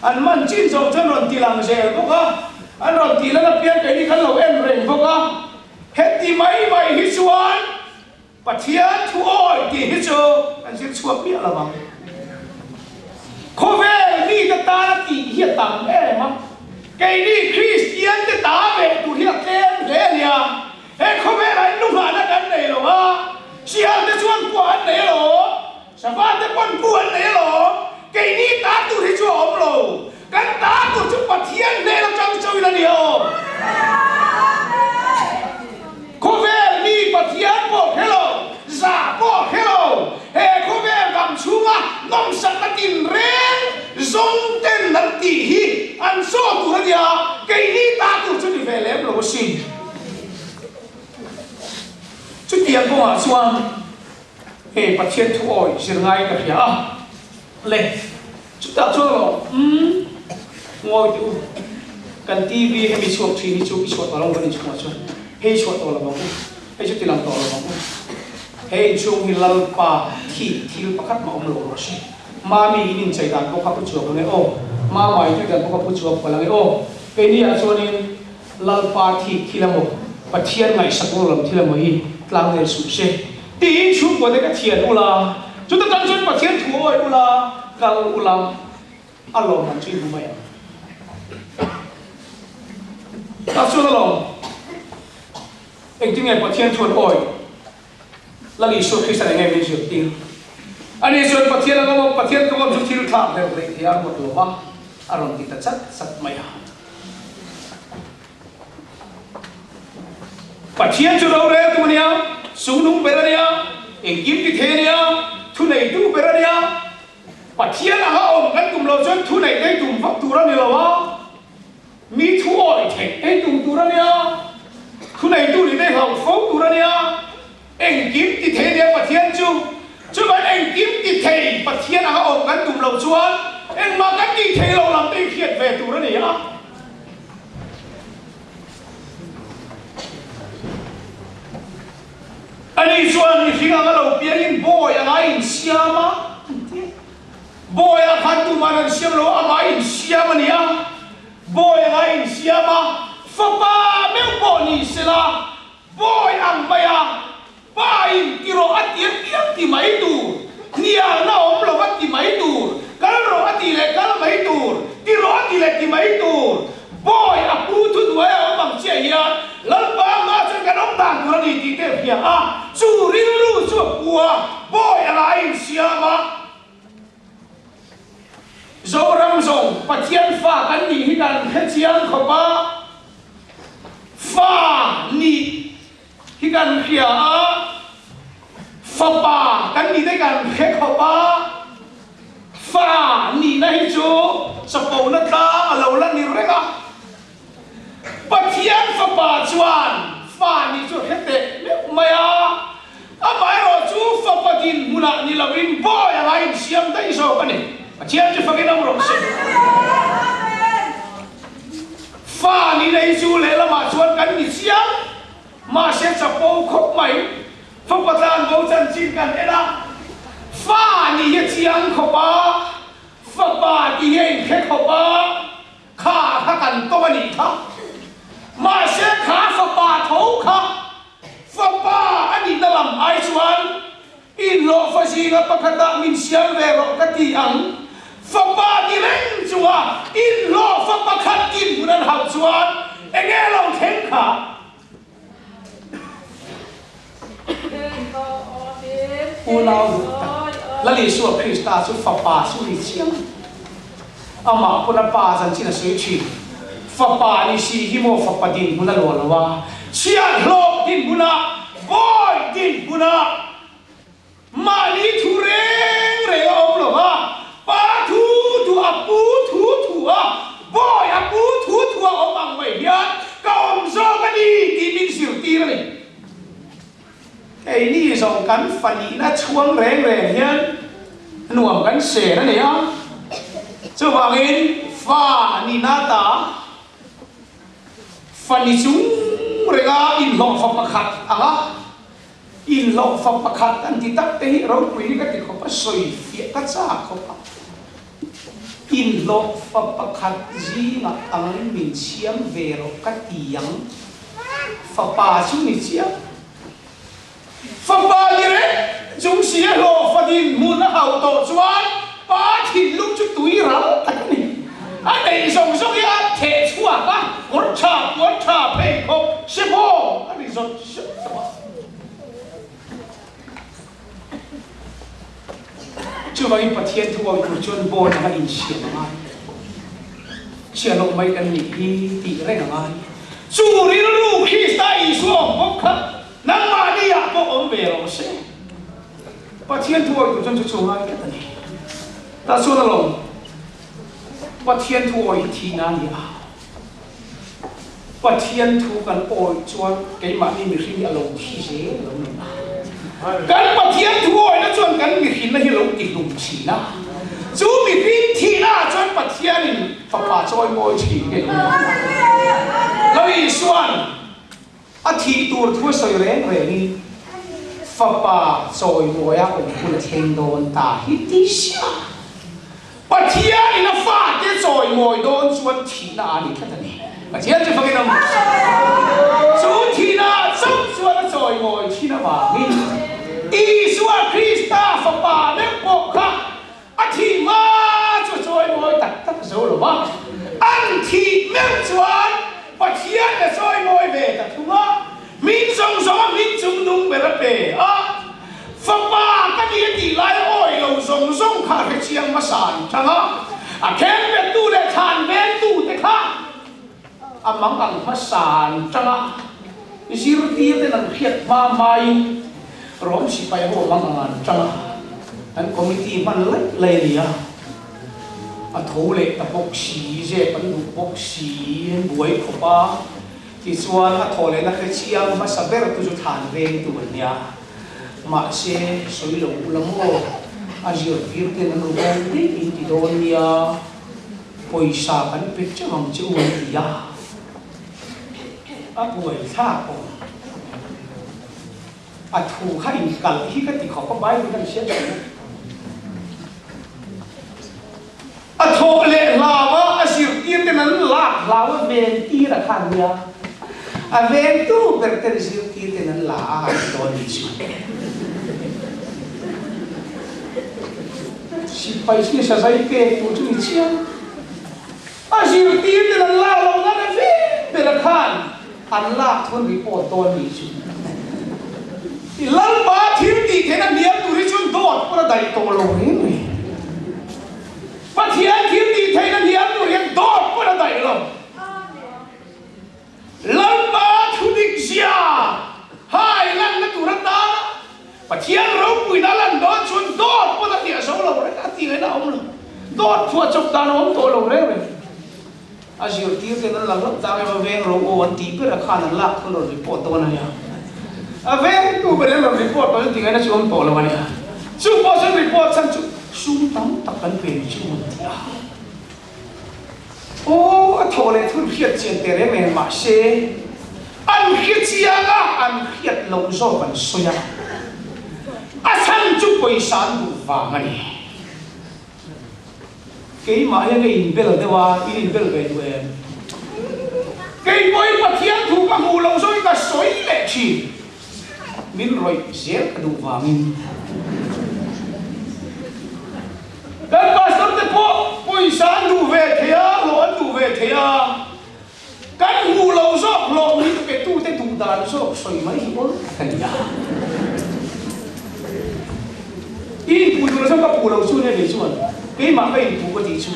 an man chin zawng chuan rawn ti lang zel bawk a, an rawn tih lan apiang keini khan lo en reng bawk a, heti mai mai hi chuan Pathian thu awi tih hi chu kan zir chhuak miah lo ang. Khawvel mite tana tih hi a tam em a, keini Kristian te ta ve tur hi a tlem hle a nia. He khawvelah in luhngahna kan nei lo a, sial te chuan kua an nei alawm, sava te pawn ku an nei alawm, keini ta tur hi chu a awm lo. Kan ta tur chu Pathian hnen atang chauhin a ni awm. Khawvel mi Pathian pawh hre lo, zah pawh hre lo, he khawvel dam chhunga nawmsakna tinreng zawng ten an tih hi an saw tur a nia, keini ta tur chu ni ve lem lo asin. Chutiang kawngah chuan hei Pathian thu awi zir ngai ka hria a, le chutah chuan rawh umm ngawi teh u, kan TV hemi chhuak thin hi chu i chhuah tawh lo kan inchhungah chuan hei chhuah tawh lo ang u, hei chu tilang tawh lo ang u, he inchhung hi Lalpa thih thil pakhat mah awm lo rawh se, Mami in inchei dan pawh kha pu chhuak ang e aw, Mama i tui dan pawh kha pu chhuak palh ang e aw, keini ah chuanin Lalpa thik thil emaw, Pathian ngaihsak ru lam thil emaw hi tlang nel suh se. Tiin chhungkua te ka thian ula, chuta tang chuan Pathian thu awi ula, kal ula, a lawm ang chu i hmu mai ang. Tah chuan a lawm, engtin nge Pathian thu an awi? Lal Isua Kristan enge min zirtir? Ani chuan Pathian a ngawm a, Pathian ka ngawm chu thil thlak deuh rih thei a ruat lo va, a rawn ti ta chat chat mai a. Pathian chu roreltu a nia, sungnung ber a nia, engkim ti thei a nia, thuneitu ber a nia. Pathian anga awm kan tum loh chuan thuneih te tum vak tur a ni lo a. Mi thu awi theih te tum tur a nia, thuneitu nih te hlauh fo tur a nia, engkim ti thei a nia Pathian chu. Chuvan engkim ti thei Pathian anga awm kan tum loh chuan engmah kan tih thei lo lam te i hriat ve tur a ni a. chuan mihring anga lo piangin bawi anga a insiam a, an ti a. Bawiah khan tuman an siam lo a, amah a insiam a ni a. Bawi anga a insiam a, fapa meuh pawh ni sela, bawi ang maia Pa in ti rawh a ti apiang ti mai tur, hnialna awm lo a ti mai tur, kal rawh a ti leh kal mai tur, ti rawh a ti leh ti mai tur. Bawi a pu thuhnuai a awm ang chiah hian Lalpa anga chuan kan awm dan tur a ni tih te a hria a, chu rilru chu a pu a, bawi anga a insiam a. Zoram zawng Pathian fa kan nih hi kan hre chiang khawp a, fa nih Hi kan hria a, fapa kan nih te kan hre khawp a, fa nihna hi chu chapona tlang a lo la ni reng a. Pathian fapa chuan fa nih chu a hre teh meuh mai a, amaherawh chu fapa dinhmunah ni lovin bawi anga insiam daih zawk a ni. Pathian chu fakin awm rawh se. Fa ni lei chu lehlamah chuan kan ni chiang, mahse chapo khawp mai. Fapa tlan bo chanchin kan en a, fa ni hi a chiang khawp a, fapa tih hi a inhre khawp a, kha kha kan tawng a nih kha. Mahse kha fapa tho kha fapa a nihna lam ai chuan Inhlawhfa zinga pakhatah min siam ve rawh ka ti ang. Fapa ti reng chunga inhlawhfa pakhat dinhmun an hauh chuan enge lo thleng kha? Unau duh tak, Lal Isua Krista chu Fapa chu ni chiang. Amah pawn a pa chanchin a sawi thin. Fapa ni si hi maw fapa dinhmun a luah lo a, chhiahhlawh dinhmunah Bawi dinhmunah mahni thu reng reng a awm lo va, pa thu thu a pu thu thu a, bawi a pu thu thu a awm ang mai hian ka awm zawk a ni tih min zirtir a ni. Keini zawng kan fanihna chhuang reng reng hian nuam kan ser a ni a, chuvangin fa nihna ta Fani chung renga inhlawhfa pakhat anga inhlawhfa pakhat an ti tak te hi ropui hi ka ti khawp a, sawi fiah ka chak khawp a. Inhlawhfa pakhat zingah angin min chhiam ve rawh ka ti ang, fapa chu ni chiang. Fapa ni reng chung si a hlawhfa dinhmun a hauh tawh chuan pa thinlung chu tui ral tak a ni. A neih zawng zawng hi a theh chhuak a, kawr tha, puan tha, pheikhawk, sehbawm a ri zawt zawt tawh a. Chuvangin Pathian thu awih tur chuan bawn anga insiam a ngai. Chhiahloh mai kan nih hi tih reng a ngai. Chu rilru Krista Isua awm bawk kha nangmahni ah pawh awm ve rawh se. Pathian thu awih tur chuan chu chu a ngai tlat a ni. Tah chuan alawm Pathian thu awih hi thihna a ni a. Pathian thu kan awih chuan keimahni mihring hi a lo thi zel lo ni a. Kan Pathian thu awihna chuan kan mihrinna hi lo ti hlum thin a. Chu mihring thihna ah chuan Pathianin fapa chawi mawi thin nge lo ni a. Lo Isuan a thih tur thu a sawi reng rengin fapa chawi mawia awm hun a thleng dawn ta hi ti sia. Pathian in a fate chawimawi dawn chuan thihna a ni tlat a ni. Pathian chu fakin a hmuh sak. Chu thihna ah chauh chuan a chawimawi thin avangin Isua Krista fapa meuh pawh kha a thih hma chu a chawimawi tak tak zo lo va. An thih meuh chuan Pathian a chawimawi ve ta thung a, hming zawng zawng a hming chung nung ber a pe a. Fapa ka ni a tih lai awi lo zawng zawng kha a hrechiang hmasa an chang a, a khengbettu leh thlan vengtu te kha a mang ang hmasa an chang a, zirtir ten an hriat hma hmain Rom sipai ho a mang ang an chang a, an committee hman laih laih a ni a, a tho leh ta bawk si, zep an duh bawk si, an buai khawp a. Tichuan, a thaw lehna hrechiang hmasa ber tu chu thlan vengtu an nia. Mahse, sawi lo ula maw? A zirtir ten an ru bo daih in ti dawn nia, pawisa kan pe teuh ang che u an ti a. A buai thlak awm. A thu kha in kalh hi ka ti khawp a, Bible kan hriat thin a. A thawh leh hlau a, a zirtir ten an lak hlau a, ventir a khan nia. A ventu ber ten zirtir ten an la a han ti dawn ni chu. Sipai hi sazai pek tur chu ni chiang. A zirtir ten an lak loh nan a ven ber a khan an lak chuan report dawn ni chu. I Lalpa thil tih theihna hniam tur hi chuan dawt pawn a daih tawh lo reng reng. Pathian thil tih theihna hniam tur hian dawt pawn a daih lo. Lalpa thudik zia hai lanna tur atana Pathian ropuina a lan dawn chuan dawt pawn a hliah zo lo reng a tih ngaihna a awm lo. Dawt phuah chawp dan a awm tawh lo reng reng. A zirtir ten an la hlauh tak em a veng ro aw an tih ber a khan an lak khan rawn report dawn a nia. A vengtu ber in rawn report dawn tih ngaihna chu awm tawh lo a nia. Chu pawh chuan report chhan chu sum tam tak kan pe ni chu an ti a. Aw a thawh leh thun hriat chian teh reng reng mahse an hre chiang a an hriat loh zawk an sawi a. A chhan chu pawisa an duh vang a ni. Keimah hian ka inbel deuh a, in inbel ve duh em? Kei pawhin Pathian thu ka hmuh loh zawng hi ka sawi leh thin. Min rawih zel ka duh vangin. Kan pastor te pawh pawisa an duh ve thei a, hlawh an duh ve thei a. Kan hmuh loh zawk hlawh min pe tute duh dan zawk sawi mai hi awl tak a ni a. I inpuh tur zawk ka puh lo chu nia kei chuan keimah ka inpuh ka tih chu.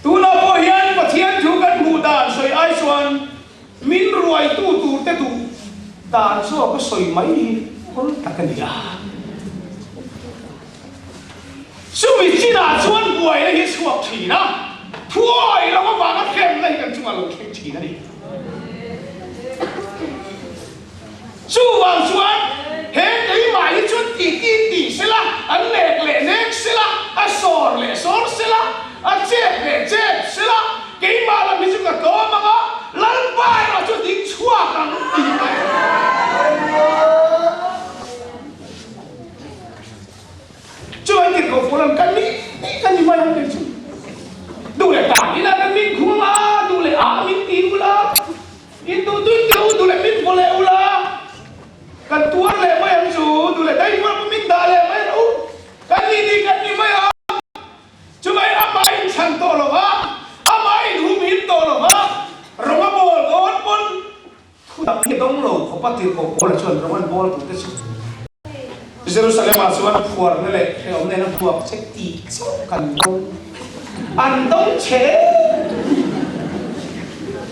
Tunah pawh hian Pathian thu kan hmuh dan sawi ai chuan min ruaitu turte duh dan zawk a sawi mai hi awl tak a ni a. Chumi chinah chuan buaina hi a chhuak thin a, thuawi lo avanga hremna hi kan chungah lo thleng thin a ni. Chuvang chuan he keimah hi chuan ti ti ti sela, a nek leh nek sela, a sawr leh sawr sela, a chep leh chep sela, keimah lam hi chu ka tlawm ang a, Lalpa erawh chu ding chhuak ang tih mai. Chuan tirhkoh pawl an kal ni ni kan ni mai ang kei chu. Duh leh ta ila kan min khum a, duh leh a min ti ula, in duh tui teh u, duh leh min vaw leh ula, kan tuar leh mai ang chu, duh leh dai tuar pawh min dah leh mai rawh u, kan ni ni kan ni mai ang. Chumai amah in chhan tawh lo va, amah in humhim tawh lo va, rawng a bawl dawn pawn Thu dang hi dawng lo khawpa tirhkoh Paula chuan Roman bawltute chu Jerusalem-ah chuan phuarna leh hrehawmna in a buak che tih chauh kan dawng. An dawng che.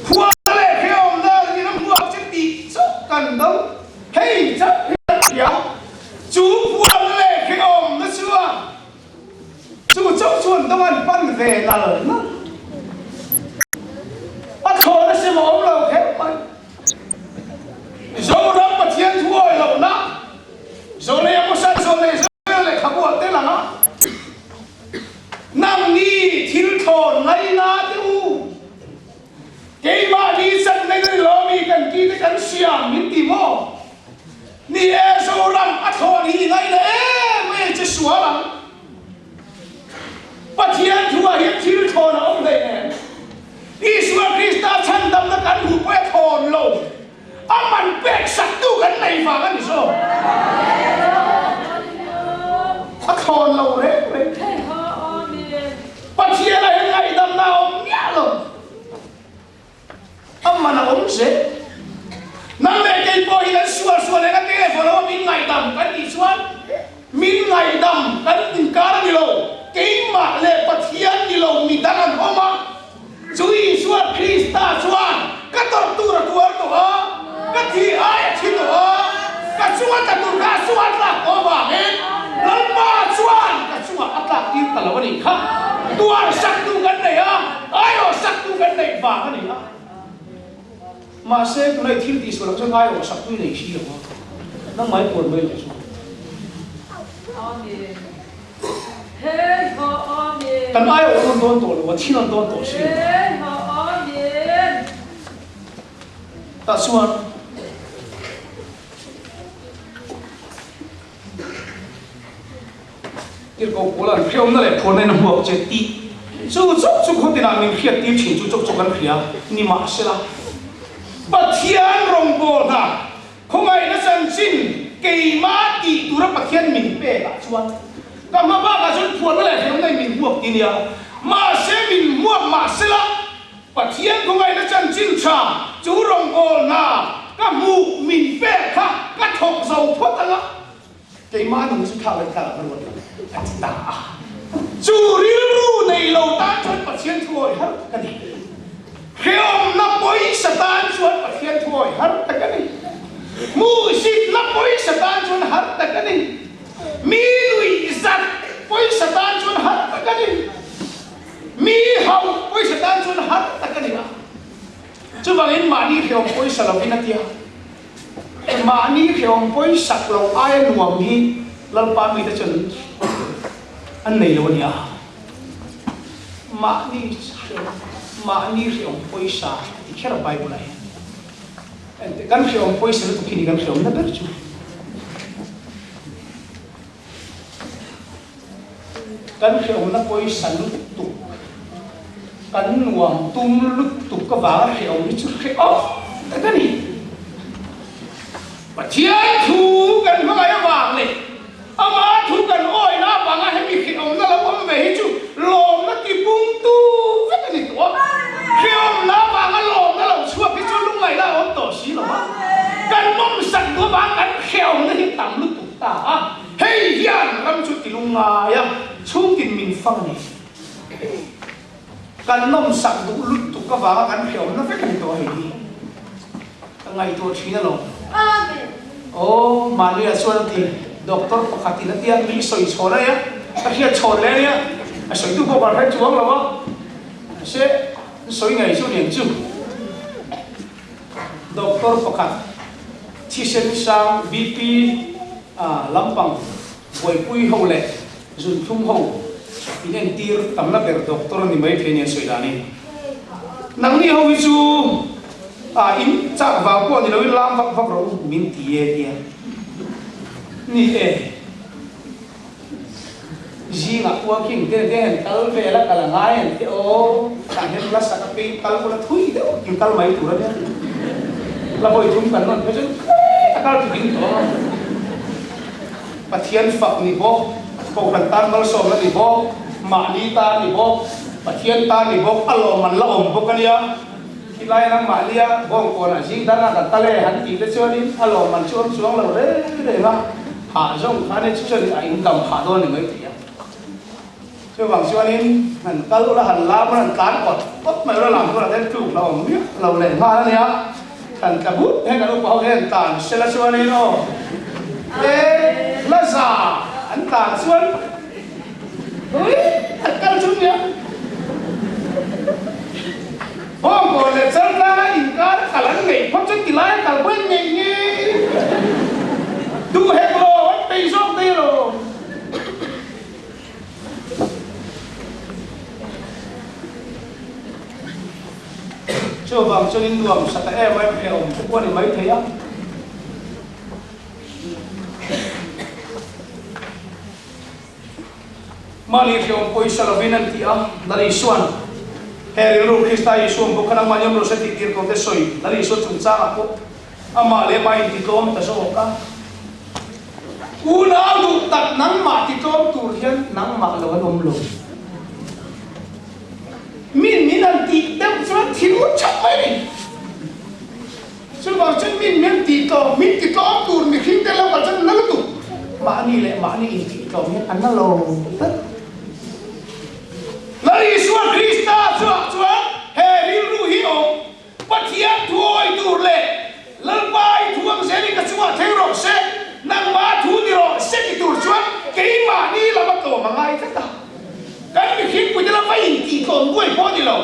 Phuarna leh hrehawmna in a buak che tih chauh kan dawng. Hei chauh hi kan hria. Chu phuarna leh hrehawmna chuan Chu chauh chuan dawng an pan ve nal nal. A thlawhna sim a awm lo kher mai. Zoram Pathian thu awi lohna, Zawlei a pasal Zawlei Zawlei lehkhabu ah te lang a, Nangni thil thlawn ngaina te u, keimahni chan nei ni lo mi kan ti te kan siam min ti maw? Ni e, Zoram a thlawn hi i ngaina em mai che sual ang. Pathian thu ah hian thil thlawn a awm hlei em? Isua Krista chhandamna kan hmuh pawh a thlawn lo. A man pek sak tu kan nei vang a ni zawk. A thlawn lo reng reng. Pathian ah hian ngaihdamna a awm miah lo. A man a awm zel. Nang leh kei pawh hi kan sual sual eng a te leh fawh lo a min ngaihdam kan tih chuan min ngaihdam kan inkar a ni lo. Keimah leh Pathian ni lo mi dang an awm a. Chu Isua Krista chuan ka tawrh tur a tuar tawh a, ka thi ai a thi tawh a, ka chunga tla tur kha a chunga a tlak tawh avangin Lalpa chuan ka chungah a tlak tir ta lo a nih kha. Tuar saktu kan nei a. Aiawh saktu kan neih vang a ni a. Mahse, tunah i thil tih sual ang chuan aiawh saktu i nei si lo a. Nangmah i puan mai lo chu. Kan aiawh nawn dawn tawh lo a, thi nawn dawn tawh si lo. Tah chuan Tirhkoh Paula'n hreawmna leh phuarna in a hmuak che tih chu chauh chu khawtinah min hriat tir thin chu chauh chu kan hria nimahsela Pathian rawngbâwl hna Khawngaihna chanchin keimah tih tura Pathian min pek ah chuan ka hma bak ah chuan phuarna leh hremna in min hmuak ti nia. Mahse min hmuak mahsela Pathian khawngaihna chanchin tha chu rawngbawlna ka hmuh min pek kha ka thawk zo phawt anga keimah nung chu thlak leh thlak ah ka ruat lo a ti ta a. Chu rilru nei lo tan chuan Pathian thu awih har tak a ni. Hreawmna pawisa tan chuan Pathian thu awih har tak a ni. Hmuhsitna pawisa tan chuan har tak a ni. Mi nuihzat pawisa tan chuan har tak a ni. Mi hauh pawisa tan chuan har tak a ni a. Chuvangin mahni hreawm pawisa lovin a tia. Mahni hreawm pawisak lo aia nuam hi Lalpa mite chuan an nei lo a nia. Mahni hreawm, mahni hreawm pawisa a ti kher a Bible ah hian. Enteh, kan hreawm pawisa lutuk hi ni kan hreawmna ber chu. Kan hreawmna pawisa lutuk, kan nuam tum lutuk avanga hreawm hi chu hreawm tak a ni. Pathian thu kan hmangaih avang leh Ama thu kan awihna avanga hemi hreawmna lo awm ve hi chu lawmna tipungtu vek a ni tawh a. Hreawmna avanga lawmna lo chhuak hi chu lungngaihna a awm tawh si lo a. Kan mawmsak duh avanga kan hreawmna hi tam lutuk ta a. Hei hian ram chu ti lungngai a, chhungtin min fang a ni. Kan nawmsak duh lutuk avanga kan hreawmna vek a ni tawh hei hi. Ka ngaihtuah thin alawm. Aw, Maria chuan a ti, Doctor pakhatin a tia mi sawi chhawn a nia, ka hriat chhawn leh a nia, a sawitu pawh kan hre chuang lo a, mahse sawi ngei chu niang chu. Doctor pakhat thisen sang BP lampang buaipui ho leh zunthlum ho in entir tamna ber doctor a ni mai thei nia sawi danin nangni ho hi chu in chak vang pawh ni loin lam vak vak rawh u min ti e tia ni e. Zingah walking te te han kal vel a, kal a ngai an ti aw, tah hian la sak a pei kal bula thui deuh in kal mai tur a nia. La vawi thum kan rawn phei chuan tlem a kal chu ding tawh ang. Pathian fak ni bawk, Kohhran tan malsawmna ni bawk, mahni tan ni bawk, Pathian tan ni bawk, a lawm an la awm bawk a nia. Khilai nangmahnia bawngkawnah zing dangah kan tal e han tih te chuanin a lawm an chu awm chuang lo reng reng a, hah zawng khan e chu chuan a indam phah dawn ni mai thei a. Chuvang chuanin han kal ula han lam ula han tlan awt awt mai ula lam bulah hian tluk la awm miah lo leh nghal a nia, han tla but hian kan upa ho hian tlan sela chuanin aw e la za an tlan chuan Ui, a kal chu nia. Bawngkawn leh Chaltlanga inkar kal an neih phawt chu tilai a kal pawh in neih ngei. Duh hek lo, an peih zawk daih lo. Chuvang chuan in nuam sa ta em em hleh awm te pawh a ni maithei a. Mahni hreawm pawisa lovin an ti a, Lal Isua'n he rilru Krista Isua'n bawk kha nangmah niam rawh se tih tir tawh te sawi Lal Isua chungchangah pawh amah leh amah intitlawm ta zawk a. Unau duh tak nangmah titlawm tur hian nangmah lo an awm lo. Min min an tih deuh chuan thil ut thap mai a ni. Chuvang chuan min min tihtlawm, min titlawm tur mihring te lo kal chuan na lutuk. Mahni leh mahni intihtlawm hian a na lo tlat. Lal Isua Krista chungah chuan he rilru hi awm, Pathian thu awi tur leh Lalpa i thu ang zelin ka chungah thleng rawh se, nangmah thu ni rawh se ti tur chuan keimahni lam a tlawm a ngai tlat a. Kan mihring puite lama intihtlawm buai pawh a ni lo.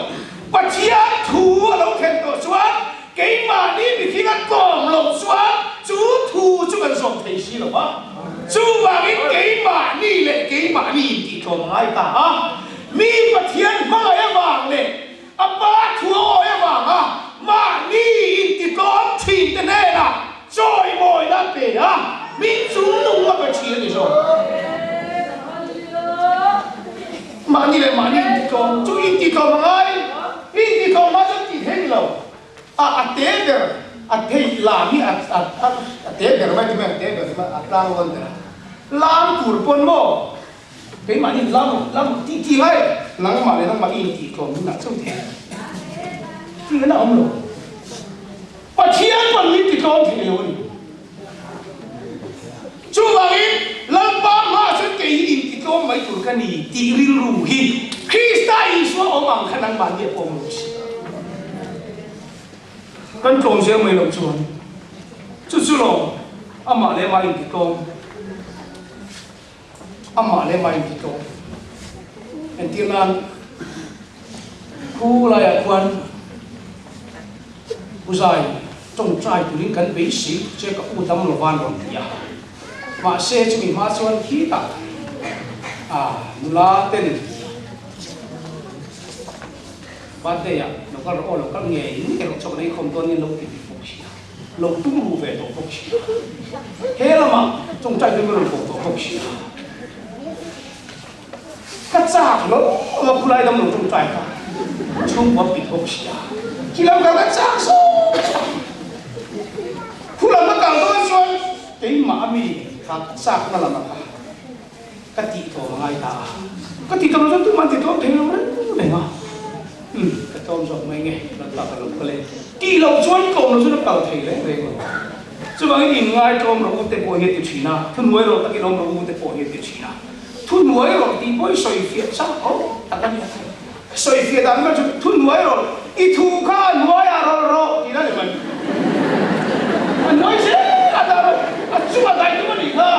Pathian thu a lo thlen tawh chuan keimahni mihring a tlawm loh chuan chu thu chu kan zawm thei si lo a. Chuvangin keimahni leh keimahni intihtlawm a ngai ta a. Mi Pathian hmangaih avang leh a Pa thu a awi avanga mahni intitlawm ṭhin te hnenah chawimawina a pe a, min chungnung a pe ṭhin a ni zawk. Mahni leh mahni intitlawm chu intitlawm a ngai, intitlawm hma chuan tih theih ni lo. A a te ber, a thei lam hi a a a te ber mai ti mai, a te ber ti mai, a tlang rual ber a. Lam tur pawn maw keimahni lam lam tih tih ngai, nangmah leh nangmah i intitlawm hunah chauh thei tih a awm lo. Pathian pawn min titlawm thei lo a ni. Chuvangin, Lalpa hmaah chuan kei hi intitlawm mai tur ka ni tih rilru hi Krista Isua awm ang kha nangmahni a pawm lo si. Kan tlawm zel mai loh chuan chu chu lo amah leh amah intitlawm, amah leh amah intitlawm. Entir nan, khu laiah khuan Pu Zai, tawngtai turin kan beisei che ka u dam lovan rawn ti a. Mahse chumi hma chuan khitah a nula ten birthday ah lo kal rawh aw, lo kal ngei ngei rawh chawk nei khawm dawn in lo ti bik bawk si a, lo tum ru ve tawh bawk si a, he lamah tawngtai turin ka rawn ko tawh bawk si a. Ka chak lo a khulai dam lo tawngtai kha chhungkua pit bawk si a, khi lam kal ka chak zawk a, khu lam ka kal dawn chuan keimah a mi kha ka chak na lam a kha ka tih tlawm a ngai ta a, ka tih tlawm chuan tumah an ti tlawm thei lo reng reng a, umm ka tlawm zawk mai nge lalpa ka lo kal e tih loh chuan tlawm lo chuan a kal thei reng reng lo. Chuvangin inngai tlawm rawh u te pawh hi a ti thin a, thuhnuai rawh takin awm rawh u te pawh hi a ti thin a. Thuhnuai rawh tih pawh i sawi fiah chak ho tak a nia. Ka sawi fiah dan ber chu thuhnuai rawh, i thu kha a hnuaiah rawlh rawh tih a ni mai. A hnuai zel a dah rawh, a chungah dai tum a nih kha.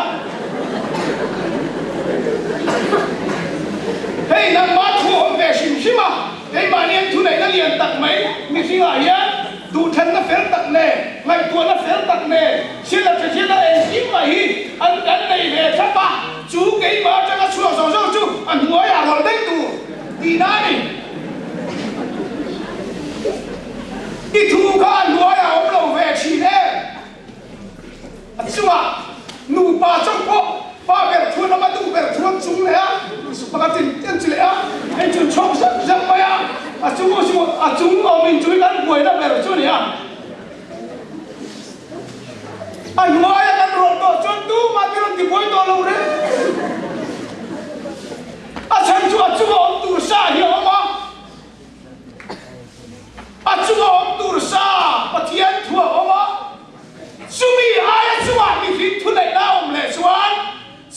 Hei nangmah thu a awm ve hrim hrim a, keimahni an thuneihna lian tak mai mihringah hian duhthlanna fel tak nen, ngaihtuahna fel tak nen, thil a tha thil a engkim mai hi an kan nei ve thlap a. Chu keimah atanga chhuak zawng zawng chu a hnuaiah rawlh daih tur tihna a ni. I thu kha a hnuaiah awm lo ve thin em? A chungah nupa chauh pawh pa ber thuan a duh ber thuan chung leh a, pakhat in en chu leh a, hei chu chhawk zak zak mai a, a chung a chung awm in chu kan buaina ber chu a ni a. A hnuaia kan rawlh tawh chuan tumah te rawn tibuai tawh lo reng. A chhan chu a chunga awm tur sa hi a awm a, a chunga awm tur sa Pathian thu a awm a, chumi aia chungah mihring thuneihna a awm leh chuan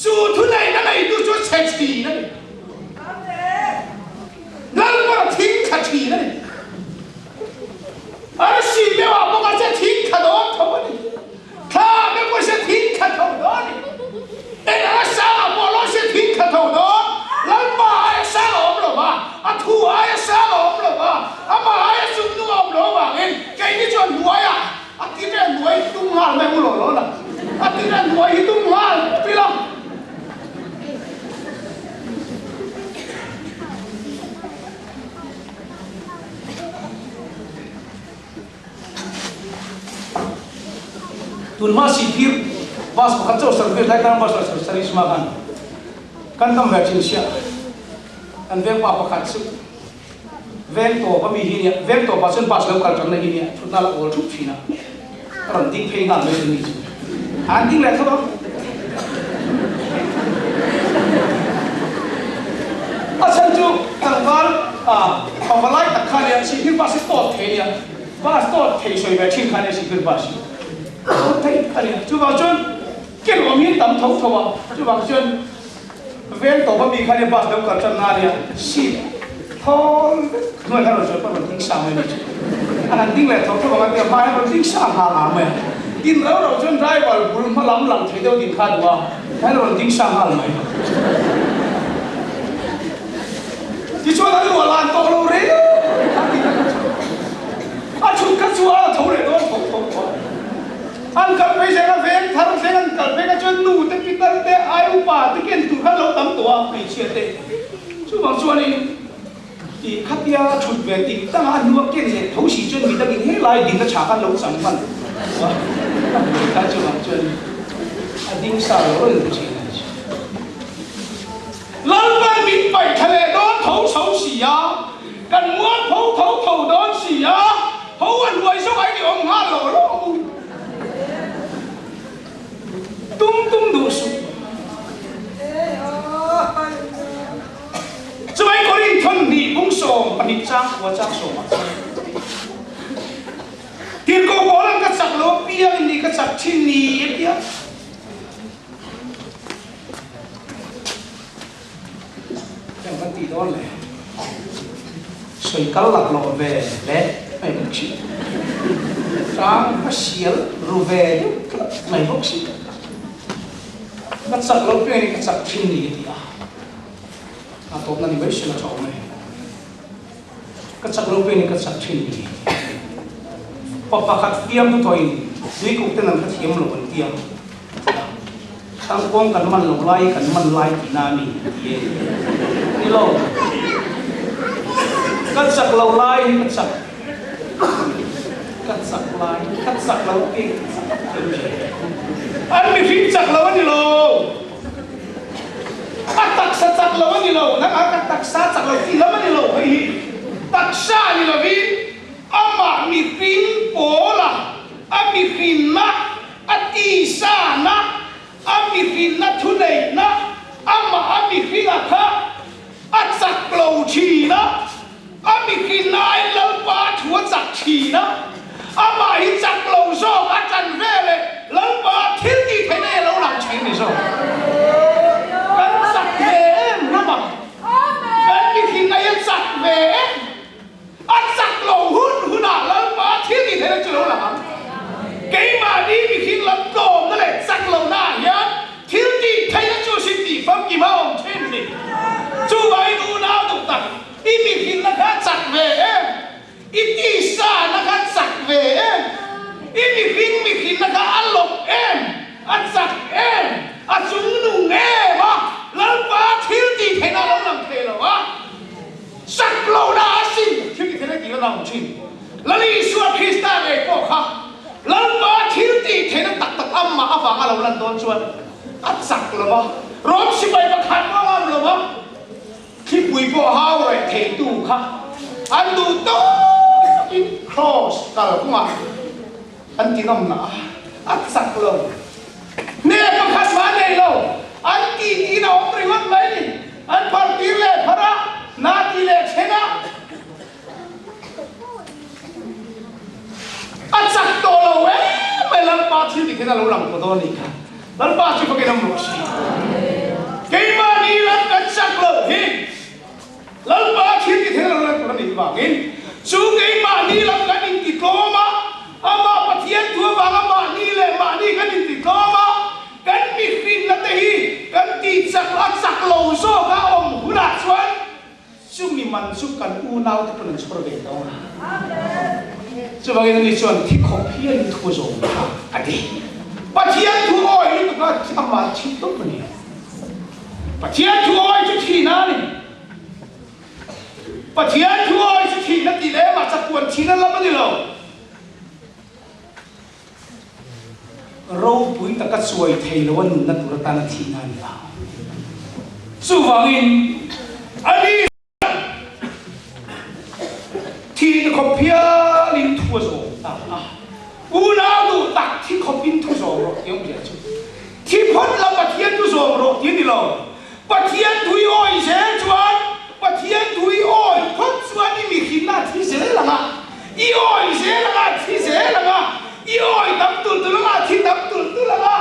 chu thuneihna neitu chu a chhe thin a ni. Lalpara thing thla thin a ni. Arsi deuhah bawk a che thing thla dawn tho a ni. Thla deuh pawh se thing thla tho dawn a ni. Eng anga sangah pawh lo se thing thla tho dawn. Lalpa aia sang a awm lo va, a thu aia sang a awm lo va, amah aia chungnung a awm lo avangin keini chuan hnuaiah a ti ve hnuai tum nghal mai u law law la. A ti ve hnuai hi tum nghal pawp ila. Tunhma Sihphir bus pakhat chauh service lai khan bus ah service hma khan kan tam ve thin sia kan veng pa pakhat chu veng tawp a mi hi nia veng tawp ah chuan bus lo kal tanna hi nia thutna la awl thup thin a a rawn ding phei nghal mai chu ni chu an ding leh tho a a chhan chu tlangval ah pavalai tak kha nia Sihphir bus hi tawt thei nia bus tawt thei sawi ve thin kha nia Sihphir bus hi tawt thei a nia chuvang chuan ken awm hi tam tho tho a chuvang chuan veng tawp a mi kha nia bus lo kal tan na nia seat thawl vek hnuai kha rawn sawi pawh rawn ding sang mai a ni chu a han ding leh tho tho ang a tia hmai a rawn ding sang nghal ang mai a tin rau rau chuan driver bul hma lam lang thei deuh din kha duh a khan rawn ding sang nghal mai tichuan an luah lan tawh lo reng a ti a chhut kha chu a tho leh dawn tho tho tho An kal phei zel a, veng thar thleng an kal phei kha chuan nu te, pitar te, ai upa te ken tur kha an lo tam tawh a, hmeichhia te. Chuvang chuanin tih khatia thut ve ting tanga a hnua ken leh tho si chuan midangin helai dinna tha kha an lo chang hman. A hmui kha chungah chuan a ding sa lo reng thin a ni. Lalpan min paih thla leh dawn tho chho si a, kan mual pho tho tho dawn si a, ho a hnuai zawk ai ni awm nghal lo lo ang u. Tum tum duh suh. Chuvai Korin 2 bung 12 chang khua chang sawmah chuan Tirhkoh Paula'n ka chak lo apiang in ni ka chak thin ni a ti a. Heng kan tih dawn le. Sawi kal lak lawh ve le mai bawk si. Tang ka sial ru ve deuh tlat mai bawk si. Ka chak lo piang in ka chak thin ni a ti a. A tawpna ni mai sela tha awm e. Ka chak lo piang in ka chak thin ni. Pa pakhat fiam thu thawhin tuikuk ten an hrethiam lo an ti a. Tangkawng kan man lo lai kan man lai tihna a mi a ti e. Ni lo. Ka chak lo lai hi ka chak. Ka chak lai ka chak lo piang ka chak An mihring chak lo a ni lo. A taksa chak lo a ni lo, nangah ka taksa chak lo tih lam a ni lo hei hi. Taksa a ni lovin amah mihring pawla a mihrinna, a tisana, a mihrinna thuneihna, amah a mihringa kha a chak lo thin a, a mihrinna aiin Lalpa thu a chak thin a, amah hi chak lo zawk a tan veleh Lalpa thil tih theihna hi a lo lang thin ni zawk. Kan chak ve em hlawm a, kan mihrinna hi a chak ve em? A chak lo hun hunah Lalpa thil tih theihna chu lo lang ang. Keimahni mihring lam tlawmna leh chak lohna ah hian thil tih theihna chu sin tih famkim a awm thin ni. Chuvangin unau duh tak, i mihrinna kha chak ve em? I tisana kha chak ve em? I mihring mihrinna kha a lawk em? A chak em? A chungnung em a? Lalpa thil tih theihna a lo lang thei lo a. Chak lo na a sin thil ti thei tih la ang thin. Lal Isua Krista ngei pawh kha Lalpa thil tih theihna tak tak amah avanga lo lan dawn chuan a chak lo va, Rom sipai pakhat pawh a ngam lo va, thlipui pawh hau reh theitu kha an duh tawkin Kraws kalkawngah an ti ngam na a, a chak lo. Hne pakhat mah nei lo, an tih tiin a awm ringawt mai ni. An phar tir leh phar a, na ti leh then a. A chak tawh lo em mai Lalpa thil ti khin a lo lang tawh dawn a nih kha. Lalpa chu fakin awm rawh se. Keimahni lam kan chak loh hi Lalpa thil ti thei lo lan tur a nih vangin chu keimahni lam kan intitlawm a, amah Pathian thu avanga mahni leh mahni kan intitlawm a, kan mihrinna te hi kan tih chak a chak lo zawk a awm hunah chuan chumi man chu kan unaute pawn an chhawr ve dawn a. Chuvangin ani chuan thi khawp hian thu zawm kha a ti. Pathian thu awi lutuk a amah thi tawp a ni. Pathian thu awi chu thihna a ni. Pathian thu awi chu thihna tih leh mah chakpuan thihna lam a ni lo. Ropui taka chuai thei lo a nunna tur atana thihna a ni a. Chuvangin a ni Thihna khawp hialin thu a zawm ta a, unau duh tak thi khawpin thu zawm rawh tih awmzia chu thi phawt la Pathian thu zawm rawh tih a ni lo. Pathian thu i awi zel chuan Pathian thu i awi phawt chuan i mihrinna a thi zel ang a, i awi zel ang a a thi zel ang a, i awi tam tulh tulh ang a a thi tam tulh tulh ang a,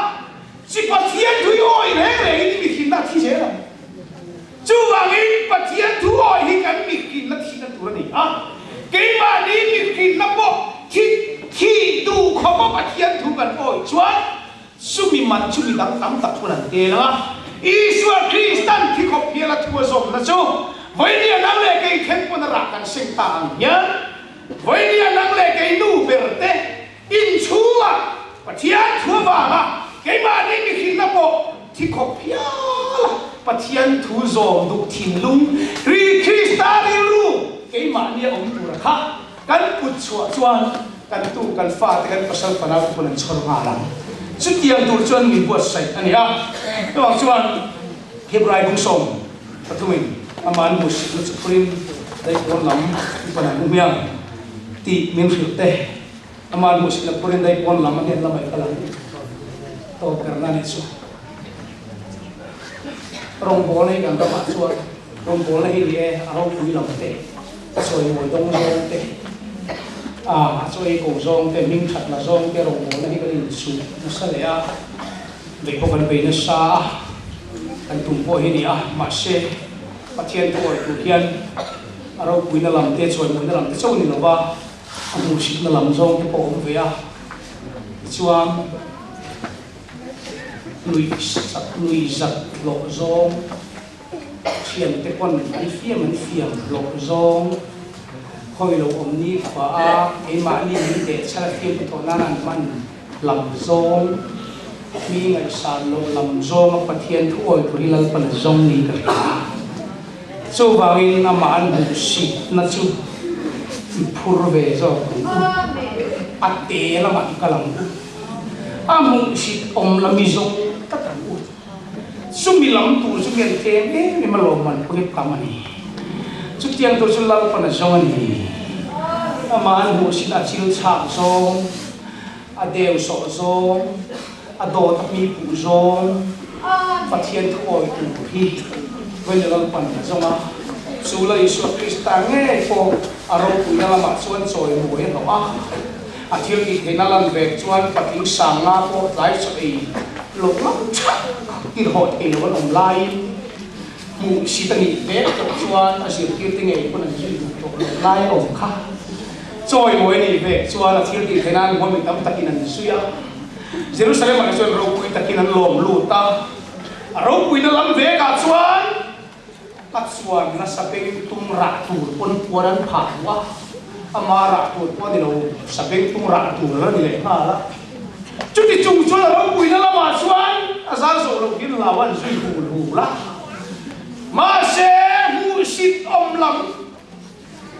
chi Pathian thu i awi reng rengin i mihrinna a thi zel ang. Chuvangin Pathian thu awi hi kan mihrinna thihna tur a ni a, keimahni mihrinna pawh thi thih duh khawpa Pathian thu kan awi chuan chumi man chu mi dang tam tak hun an tel ang a. Isua Kristan thi khawp hiala thu a zawmna chu vawinia nang leh kei then pawn a rah kan seng ta ang hian vawinia nang leh kei nu ber te Inchhungah Pathian thu avanga keimahni mihrinna pawh thi khawp hial a, Pathian thu zawm duh thinlung ri Krista rilru keimahnia awm tura kha kan put chhuah chuan. Kan tu, kan fate, kan pasal fanau te pawn an chhawr nghal ang. Chutiang tur chuan min buatsaih a ni a. Chuvang chuan Hebrai 13 in ama an hmuhsitna chu phurin daipawn lam i pan ang u hmiang tih min hrilh te. Ama an hmuhsitna phurin daipawn lam a hnen lamah i kal ang tawp berna a nih chu. Rawngbawlna hi kan ramah chuan rawngbawlna hi ni e, a ropui lam te, a chawimawi dawng zawng te, a chaw ei ko zawng te, hming that la zawng te rawngbawlna hi kan inchhuh nasa leh a, beih pawh kan bei nasa a, kan tum pawh hi ni a, mahse Pathian thu awih tur hian a ropuina lam te, chawimawina lam te chauh ni lova a hmuhsitna lam zawng te pawh a awm ve a, tichuan. Nui zat hlawh zawng, thiante pawn an fiam an fiam hlawh zawng, khawi lo awm ni khua a keimahni min deh chhal a fiam thawh nan an hman lam zawng, mi ngaihsan loh lam zawng a Pathian thu awi tur hi Lalpan a zawng niin ka hria a. Chuvangin amah an hmuh sitna chu i phur ve zawk ang u, a te lamah i kal ang u. A hmuhsit awm la mi zawng tak ang u. Chumi lam tur chu hian tlem em em a lawmman pawh hi tam a ni. Chutiang tur chu Lalpan a zawng a ni. Amah an hmuhsit a chil chhak zawng, a deu sawh zawng, a dawt a hmi puh zawng, Pathian thu awi tur hi Vawina Lalpan a zawng a. Chu la Isua Krista ngei pawh a ropuina lamah chuan chawimawi a hlawh a. A thil tih theihna lan vek chuan patling sanga pawh tlai chaw ei lo lam thak tirhawh thei lo an awm laiin hmuh sit a nih vek tawh chuan a zirtirte ngei pawn an zui duh tawh lo lai a awm kha. Chawimawi a nih vek chuan a thil tih theihna an hmuh mi tam takin an zui a. Jerusalem-ah chuan ropui takin an lawm lut a, a ropuina lam vekah chuan A chuan nasa beng tum rah tur pawn puan an phah duh a, ama rah tur pawh a ni lo, sa beng tum rah tur a la ni leh nghal a. Chuti chung chuan a ropuina lamah chuan a zar zawh loh hian lau an zui hul hul a. Mahse, hmuhsit awm lam,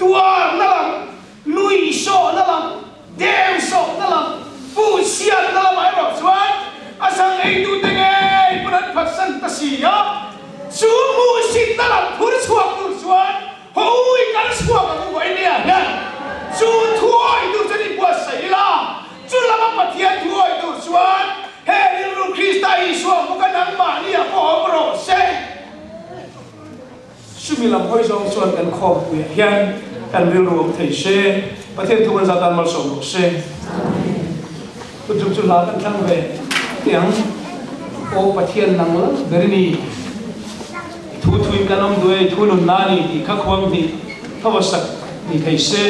tuarna lam, Lui sawhna lam, deu sawhna lam, pu siatna lamah erawh chuan a zang eitute ngei pawn an phatsan ta si a, chu hmuhsitna lam phur chhuak tur chuan hawi kal chhuak ang u vawi nia hian chu thuawi tur chuan i buatsaih ila, chu lama Pathian thuawi tur chuan he rilru Krista Isua hmuka nangmahni ah pawh awm rawh se. Chumi lam hawi zawng chuan kan khawmpuiah hian kan rilru awm thei se, Pathian thu kan zat tan malsawm rawh se. Kutchuk chu hla kan thlang ve teh ang. Aw Pathian nang lal ber i ni, i thu thuin kan awm duh e, i thu nunna a ni tih kha khuang hnih tho a sak ni thei se.